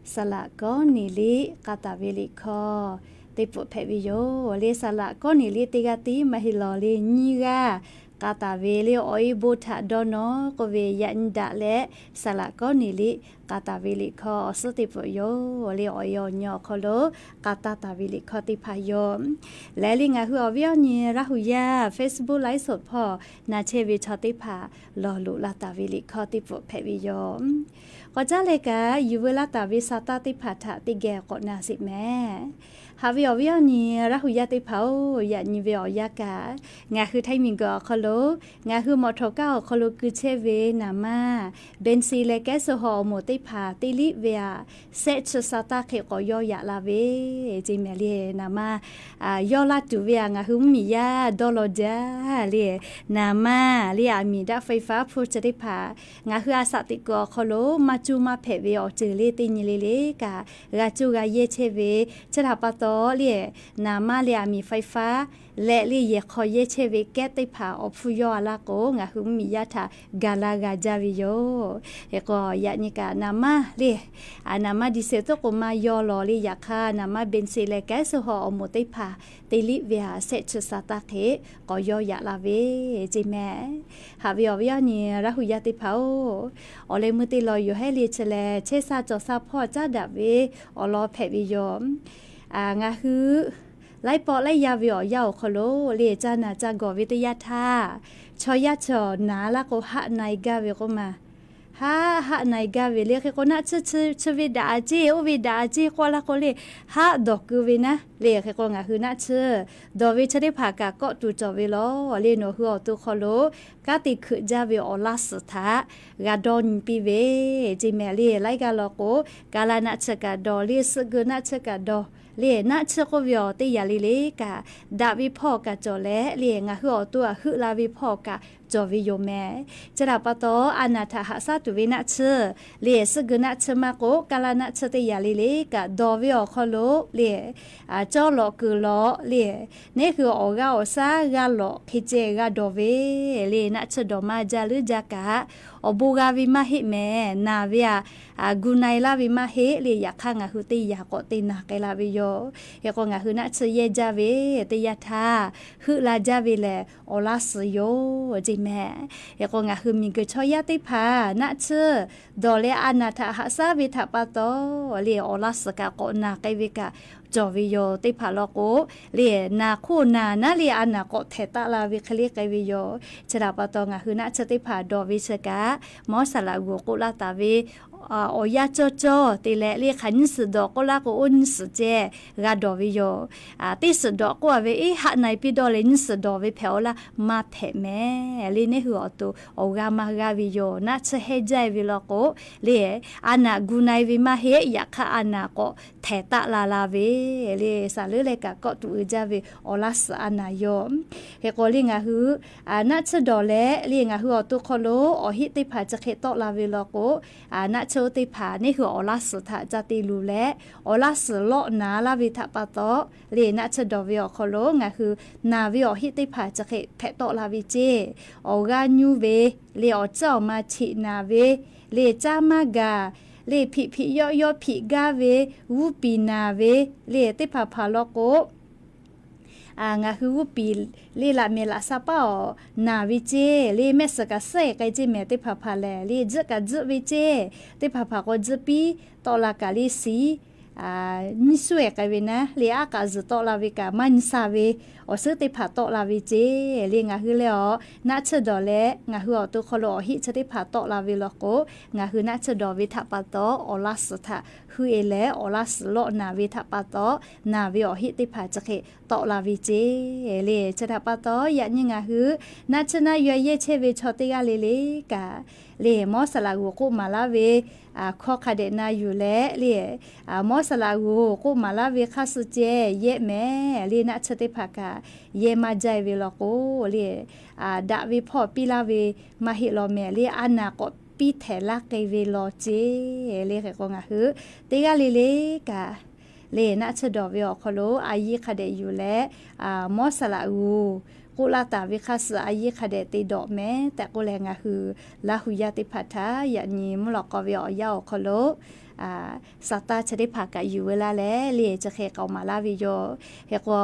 Saˍ laꞈ Kawˉneˍliˆ k'a taˍ ve liꞈ hkawˇ teˇ pfuhˆ hpehꞈ ve yoˬ le. Saˍ laꞈ Kawˉneˍliˆ teˇ g'aˇ tiˉ maˇ heˆ lawˬ le, nyiˇ g'aˇ k'a taˍ ve le. Awˬ e bon htaꞈ dawˇ nawˇ k'oˆ ve, yaꞈ nyi daꞈ leh Saˍ laꞈ Kawˉneˍliˆ k'a taˍ ve liꞈ hkawˇ awˬ suhˉ teˇ pfuhˆ yoˬ le. Awˬ e awˬ nyi awˬ hk'aw lo k'a taˇ taˍ ve liꞈ hkawˇ teˇ hpaˍ yoˬ. Lehˬ le, ngaˬ hui awˬ viˉ awˬ nyi Laˇ huˍ yaˇ Facebook live show hpawˇ na chehˇ ve chaw teˇ hpaˍ lawˬ loꞈ la taˍ ve liꞈ hkawˇ teˇ pfuhˆ hpehꞈ ve yoˬ. K'awꞈ caˉ leh kaꞈ, yuˬ veu laˇ taˍ ve sa taˇ teˇ hpaˍ htaꞈ teˇ geh k'awꞈ na sheˍ mehˍ. Haꞈ ve awˬ viˉ awˬ nyi Laˇ huˍ yaˇ teˇ hpaˍ-oˬ, yaꞈ nyi ve awˬ yanˇ kaꞈ, ngaˬ hui Htaiˇ miˬguiˬ awˬ hk'aw lo, ngaˬ hui mawꞈ htawˍ kaˇ awˬ hk'aw lo keu chehˇ ve naˍ manˇ, เบนซิน leh แก๊สโซฮอล์ awˬ moˍ teˇ hpaˍ te liꞈ ve aꞈ, shehˆ chi sha taˇ hk'e k'awꞈ yawˇ yaꞈ la ve, ce mehˍ le. Naˍ manˇ yawˇ laˇ tuˬ ve aꞈ ngaˬ hui mvuhˇmiˬ yaˇ dawˇ law jaˇ le. Naˍ manˇ le aˬ miˍ daꞈ ไฟฟ้า hpu chi teˇ hpaˍ ngaˬ hui a shaꞈ teꞈ kuiˬ awˬ hk'aw lo maˇ cuˇ maˇ hpehꞈ ve awˬ ceuˬ le teˇ nyi le le kaꞈ g'a cuˇ g'a yehˇ chehˇ ve, chi htaꞈ pa taw le, naˍ manˇ le aˬ miˍ ไฟฟ้า leh le yehˬ hk'aw yehˇ chehˇ ve kehˉ teˇ hpaˍ awˬ hpfuhˇ yawˇ a laˇ k'o, ngaˬ hui mvuhˇmiˬ yaˇ htaꞈ gaˬ la g'a jaˇ ve yoˬ. Hk'e k'o, yaꞈ nyi kaꞈ naˍ manˇ le, naˍ manˇ ดีเซล toˉ k'o maˇ yaw lawˬ le. Yaꞈ hk'aˇ, naˍ manˇ เบนซิน leh แก๊สโซฮอล์ awˬ moˍ teˇ hpaˍ te liꞈ ve aꞈ, shehˆ chi sha taˇ hk'e k'awꞈ yawˇ yaꞈ la ve, ce mehˍ. Haꞈ ve awˬ viˉ awˬ nyi Laˇ hu yaˇ teˇ hpaˍ-oˬ, awˬ leh meuˇ teˇ law yoˬ hehˉ le chi leh, chehˇ sha cawˬ sha hpawˇ caˉ daꞈ ve awˬ lawn hpehꞈ ve yoˬ. Ngaˬ hui laiˉ pawˆ laiˉ yaˇ ve awˬ yanˇ awˬ hk'aw lo le, caˇ naˬ caˇ gawˬ ve teˇ yanˇ htaˇ, chaw yaˇ chi awˬ naˬ laˇ k'o, haˆ na-e gaˇ ve k'oˆ ma. Haˆ, haˆ na-e gaˇ ve le. Hk'e k'o, naˆ tsuhˇ chi ve daꞈ a ceˇ, oˇ ve daꞈ a ceˇ k'oˆ laˇ k'o le, haˆ dawˬ keu ve naˉ le. Hk'e k'o, ngaˬ hui naˆ tsuhˇ dawˬ ve chi teˇ hpaˍ kaꞈ kawˆ tuˬ cawˬ ve lawˬ le. Nawˬ hui awˬ to hk'aw lo kanˉ te hkeuꞈ jaˇ ve awˬ laˇ suhˍ htaꞈ g'a dawˇ nyi piˇ ve, ce mehˍ le. Laiˉ g'aˇ law k'o, kaˍ laˇ naˆ tsuhˇ kaꞈ dawˬ le, suhˆ geu naˆ tsuhˇ kaꞈ dawˬ le. Naˆ tsuhˇ k'oˆ ve awˬ teˇ yanˇ le le kaꞈ, daꞈ ve hpawˇ kaꞈ cawˬ leh le, ngaˬ hui awˬ to aꞈ heuˆ la ve hpawˇ kaꞈ cawˬ ve yoˬ mehˍ. Chi htaꞈ pa taw, a naˬ htaꞈ haꞈ shaˉ tuˬ ve naˆ tsuhˇ le, suhˆ geu naˆ tsuhˇ maˇ k'o, kaˍ laˇ naˆ tsuhˇ teˇ yanˇ le le kaꞈ dawˬ ve awˬ hk'aw lo le, cawˇ lawꞈ keu lawꞈ le, neˉ hui awˬ g'aˇ awˬ shaˉ g'a lawꞈ hk'e ceh g'a dawˬ ve le. Naˆ tsuhˇ dawˬ maˇ jaˇ leuˉ jaˇ kaꞈ, awˬ bon g'a ve maˇ heˆ mehˍ. Naˬ ve aꞈ, gu na-e laˇ ve maˇ heˆ le. Yaꞈ hk'aˇ, ngaˬ hui teˇ yanˇ k'awꞈ te naˬ k'ai la ve yoˬ. Hk'e k'o, ngaˬ hui naˆ tsuhˇ yehˇ jaˇ ve teˇ yanˇ htaˇ, heuˆ la jaˇ ve lehˬ awˬ laˇ suhˍ yoˬ, ce mehˍ. Hk'e k'o, ngaˬ hui miˬguiˬ chaw yaˇ teˇ hpaˍ naˆ tsuhˇ dawˬ leh a naˬ htaꞈ haꞈ shaˉ ve htaꞈ pa taw le, awˬ laˇ suhˍ kaꞈ k'awꞈ naˬ k'ai ve kaꞈ cawˬ ve yoˬ. Teˇ hpaˍ law k'o le, naˬ hk'oˆ naˬ naˉ le a naˬ k'awꞈ htehˍ taˆ la ve hk'e le k'ai ve yoˬ. Chi htaꞈ pa taw, ngaˬ hui naˆ tsuhˇ teˇ hpaˍ dawˬ ve chi kaꞈ, Mawˇ saˍ laꞈ g'uˬ k'oˆ laˇ taˍ ve awˬ yanˇ cawˇ cawˇ te leh le, hk'aˬ nyiˇ suhˍ dawˬ k'oˆ laˇ k'o, oˇ nyiˇ suhˍ ceh g'a dawˬ ve yoˬ. Teˇ suhˍ dawˬ k'oˆ a ve, eˉ, haˆ na-e piˇ dawˇ leh nyiˇ suhˍ dawˬ ve hpehꞈ-aw laˇ, maˇ hpehꞈ mehˍ le. Neˉ hui awˬ to awˬ g'aˇ maˇ g'aˇ ve yoˬ. Naˆ tsuhˇ hehnˇ jaˇ ve law k'o le, a naˬ gu na-e ve maˇ heˆ. Yaꞈ hk'aˇ, a naˬ k'awꞈ htehˍ taˆ la la ve le, saˍ leuˉ leh kaꞈ kawˆ tuˬ uiˍ jaˇ ve awˬ laˇ suhˍ a naˬ yoˬ. Hk'e k'o le, ngaˬ hui naˆ tsuhˇ dawˬ leh le, ngaˬ hui awˬ to hk'aw lo awˬ heˆ teˇ hpaˍ chi hk'e tawˆ la ve law k'o, naˆ tsuhˇ oˇ teˇ hpaˍ neˉ hui awˬ laˇ suhˍ htaꞈ ca te luˬ leh, awˬ laˇ suhˍ lawˆ naˍ laˇ ve htaꞈ pa taw le, naˆ tsuhˇ dawˬ ve awˬ hk'aw lo ngaˬ hui naˬ ve awˬ heˆ teˇ hpaˍ chi hk'e hpehꞈ tawˆ la ve ceˇ. Awˬ g'aˇ nyuˇ ve le, awˬ tcuhˉ awˬ ma cheꞈ naˍ ve le, caˇ maˇ gaˬ le, hpiꞈ hpiꞈ yawˆ yawˆ hpiꞈ gaˇ ve, g'uˇ piˍ naˍ ve le, teˇ hpaˍ hpaˍ law k'o, ngaˬ hui g'uˇ piˍ le, laꞈ mehˍ laꞈ sha paˉ awˬ naˍ ve ceˇ le, mehˆ suhˍ kaꞈ suhˉ-e k'ai ceˇ mehˍ. Teˇ hpaˍ hpaˍ lehˬ le, tzuhˆ kaꞈ tzuhˆ ve ceˇ. Teˇ hpaˍ hpaˍ k'o, tzuhˆ piˇ tawˆ la kaꞈ le, siˍ nyiˇ suhˉ-e k'ai ve naˉ le, aˉ k'aꞈ zuhˬ tawˆ la ve kaꞈ maˇ nyi sha ve awˬ suhˉ teˇ hpaˍ tawˆ la ve ceˇ le. Ngaˬ hui lehˬ awˬ naˆ tsuhˇ dawˬ leh ngaˬ hui awˬ to hk'aw lo awˬ heˆ chi teˇ hpaˍ tawˆ la ve law k'o, ngaˬ hui naˆ tsuhˇ dawˬ ve htaꞈ pa taw awˬ laˇ suhˍ htaꞈ hui-e leh, awˬ laˇ suhˍ lawˆ naˍ ve htaꞈ pa taw naˬ ve awˬ heˆ teˇ hpaˍ chi hk'e tawˆ la ve ceˇ le. Chi htaꞈ pa taw yaꞈ nyi ngaˬ hui naˆ tsuhˇ naˆ yaw yehˇ chehˇ ve chaw teˇ g'aˇ le le kaꞈ le, Mawˇ saˍ laꞈ g'uˬ k'oˆ maˍ laˇ ve hkawˇ hk'a dehꞈ na yuˬ leh le, Mawˇ saˍ laꞈ g'uˬ k'oˆ maˍ laˇ ve hk'a suh ceh yehˆ mehˍ le. Naˆ tsuhˇ teˇ hpaˍ kaꞈ yehˇ maˇ jaˇ-e ve law k'o le, daꞈ ve hpawˇ piˇ laˇ ve maˇ heˆ law mehˍ le, a naˬ k'awꞈ piˇ htehˍ laˇ k'ai ve law ceˇ le. Hk'e k'o ngaˬ hui teˇ g'aˇ le le kaꞈ le, naˆ tsuhˇ dawˬ ve awˬ hk'aw lo a yiˇ hk'a dehꞈ yuˬ leh, Mawˇ saˍ laꞈ g'uˬ k'oˆ laˇ taˍ ve hk'a suh a yiˇ hk'a dehꞈ te dawꞈ mehˍ tehꞈ k'oˆ leh, ngaˬ hui Laˇ hu yaˇ teˇ hpaˍ htaꞈ yaꞈ nyi mvuhˇ lawꞈ k'aw ve awˬ yanˇ awˬ hk'aw lo Saˍtanˍ chi teˇ hpaˍ kaꞈ yuˬ ve laˇ leh le, chi hk'e k'aoˍ maˍ laˇ ve yoˬ. Hk'e k'o,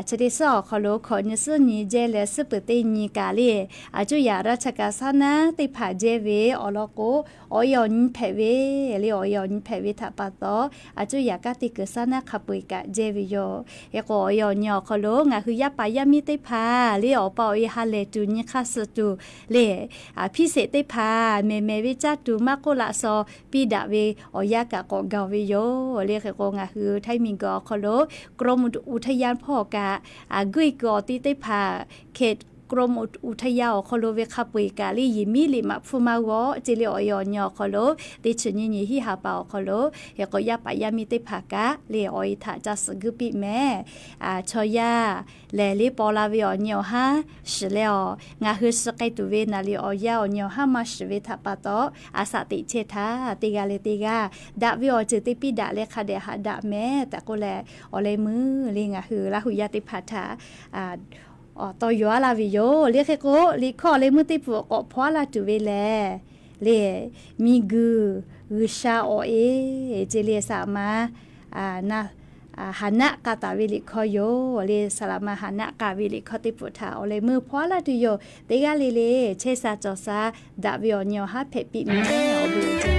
chi teˇ suhˉ awˬ hk'aw lo hkawꞈ nyi suhˉ nyi jehˇ leh suhˉ peuˬ teˇ nyi kaꞈ le, a cuˇ yaꞈ raˇ chaˇ kaꞈ saˉ naˉ teˇ hpaˍ jehˇ ve awˬ lawn k'o, awˬ e awˬ nyi hpehꞈ ve le. Awˬ e awˬ nyi hpehꞈ ve htaꞈ pa taw, a cuˇ yaꞈ kanˉ te kuiˬ saˉ naˉ hk'a peu-eˬ kaꞈ jehˇ ve yoˬ. Hk'e k'o, awˬ e awˬ nyi awˬ hk'aw lo ngaˬ hui yaˇ paˍ yaˇ miˇ teˇ hpaˍ le, awˬ pa awˬ e ha lehˬ tuˬ nyi hk'aˇ suh tuˬ le, hpiˇ sheˍ teˇ hpaˍ mehˬ mehˬ ve caˇ tuˬ maˇ k'oˆ laꞈ shaw piˇ daꞈ ve awˬ yanˇ kaꞈ k'awꞈ gaˬ ve yoˬ le. Hk'e k'o, ngaˬ hui Htaiˇ miˬguiˬ awˬ hk'aw lo กรมอุทยาน hpawˇ kaꞈ, a guˇ-e kuiˬ awˬ ti teˇ hpaˍ hkeh กรมอุทยาน awˬ hk'aw lo ve hk'a peu-eˬ kaꞈ le, yehˬ miˉ liꞈ maꞈ hpfuhˇ maˇ g'awˆ ce le awˬ e awˬ nyi awˬ hk'aw lo, teˇ chi nyiˇ nyi hiˆ ha pa awˬ hk'aw lo, hk'e k'o yaˇ paˍ yaˇ miˇ teˇ hpaˍ kaꞈ le awˬ e htaꞈ ca suhˍ guiˇ piˇ mehˍ. Chaw yaˇ lehˬ le paw la ve awˬ nyi awˬ haˉ shiˍ leh awˬ, ngaˬ hui shiˍ k'ai tuˬ ve naˍ liˍ awˬ yanˇ awˬ nyi awˬ haˉ maˇ shiˍ ve htaꞈ pa taw, a shaꞈ teꞈ chehˇ htaˇ teˇ g'aˇ leh teˇ g'aˇ daꞈ ve awˬ ceuˬ te piˇ daꞈ leh hk'a dehꞈ haꞈ daꞈ mehˍ tehꞈ k'oˆ leh, awˬ leh meuˇ le ngaˬ hui Laˇ huˍ yaˇ teˇ hpaˍ htaꞈ awˬ tawˇ yaw aˉ laˇ ve yoˬ. Le hk'e k'o, liꞈ hkawˇ awˬ leh meuˇ teˇ peuˬ k'awꞈ hpaw aˉ laˇ tuˬ ve lehˬ, le, miˬguiˬ G'uiˬsha awˬ e ce le saˍ laˍ ma Haˍnaˆ k'a taˍ ve liꞈ hkawˇ yoˬ. Le saˍ laˍ ma Haˍnaˆ k'a ve liꞈ hkawˇ teˇ peuˬ htaꞈ awˬ leh meuˇ hpaw aˉ laˇ tuˬ yoˬ. Teˇ g'aˇ le le chehˇ sha cawˬ sha daꞈ ve awˬ nyi awˬ haˉ hpehꞈ piˇ mehˍ.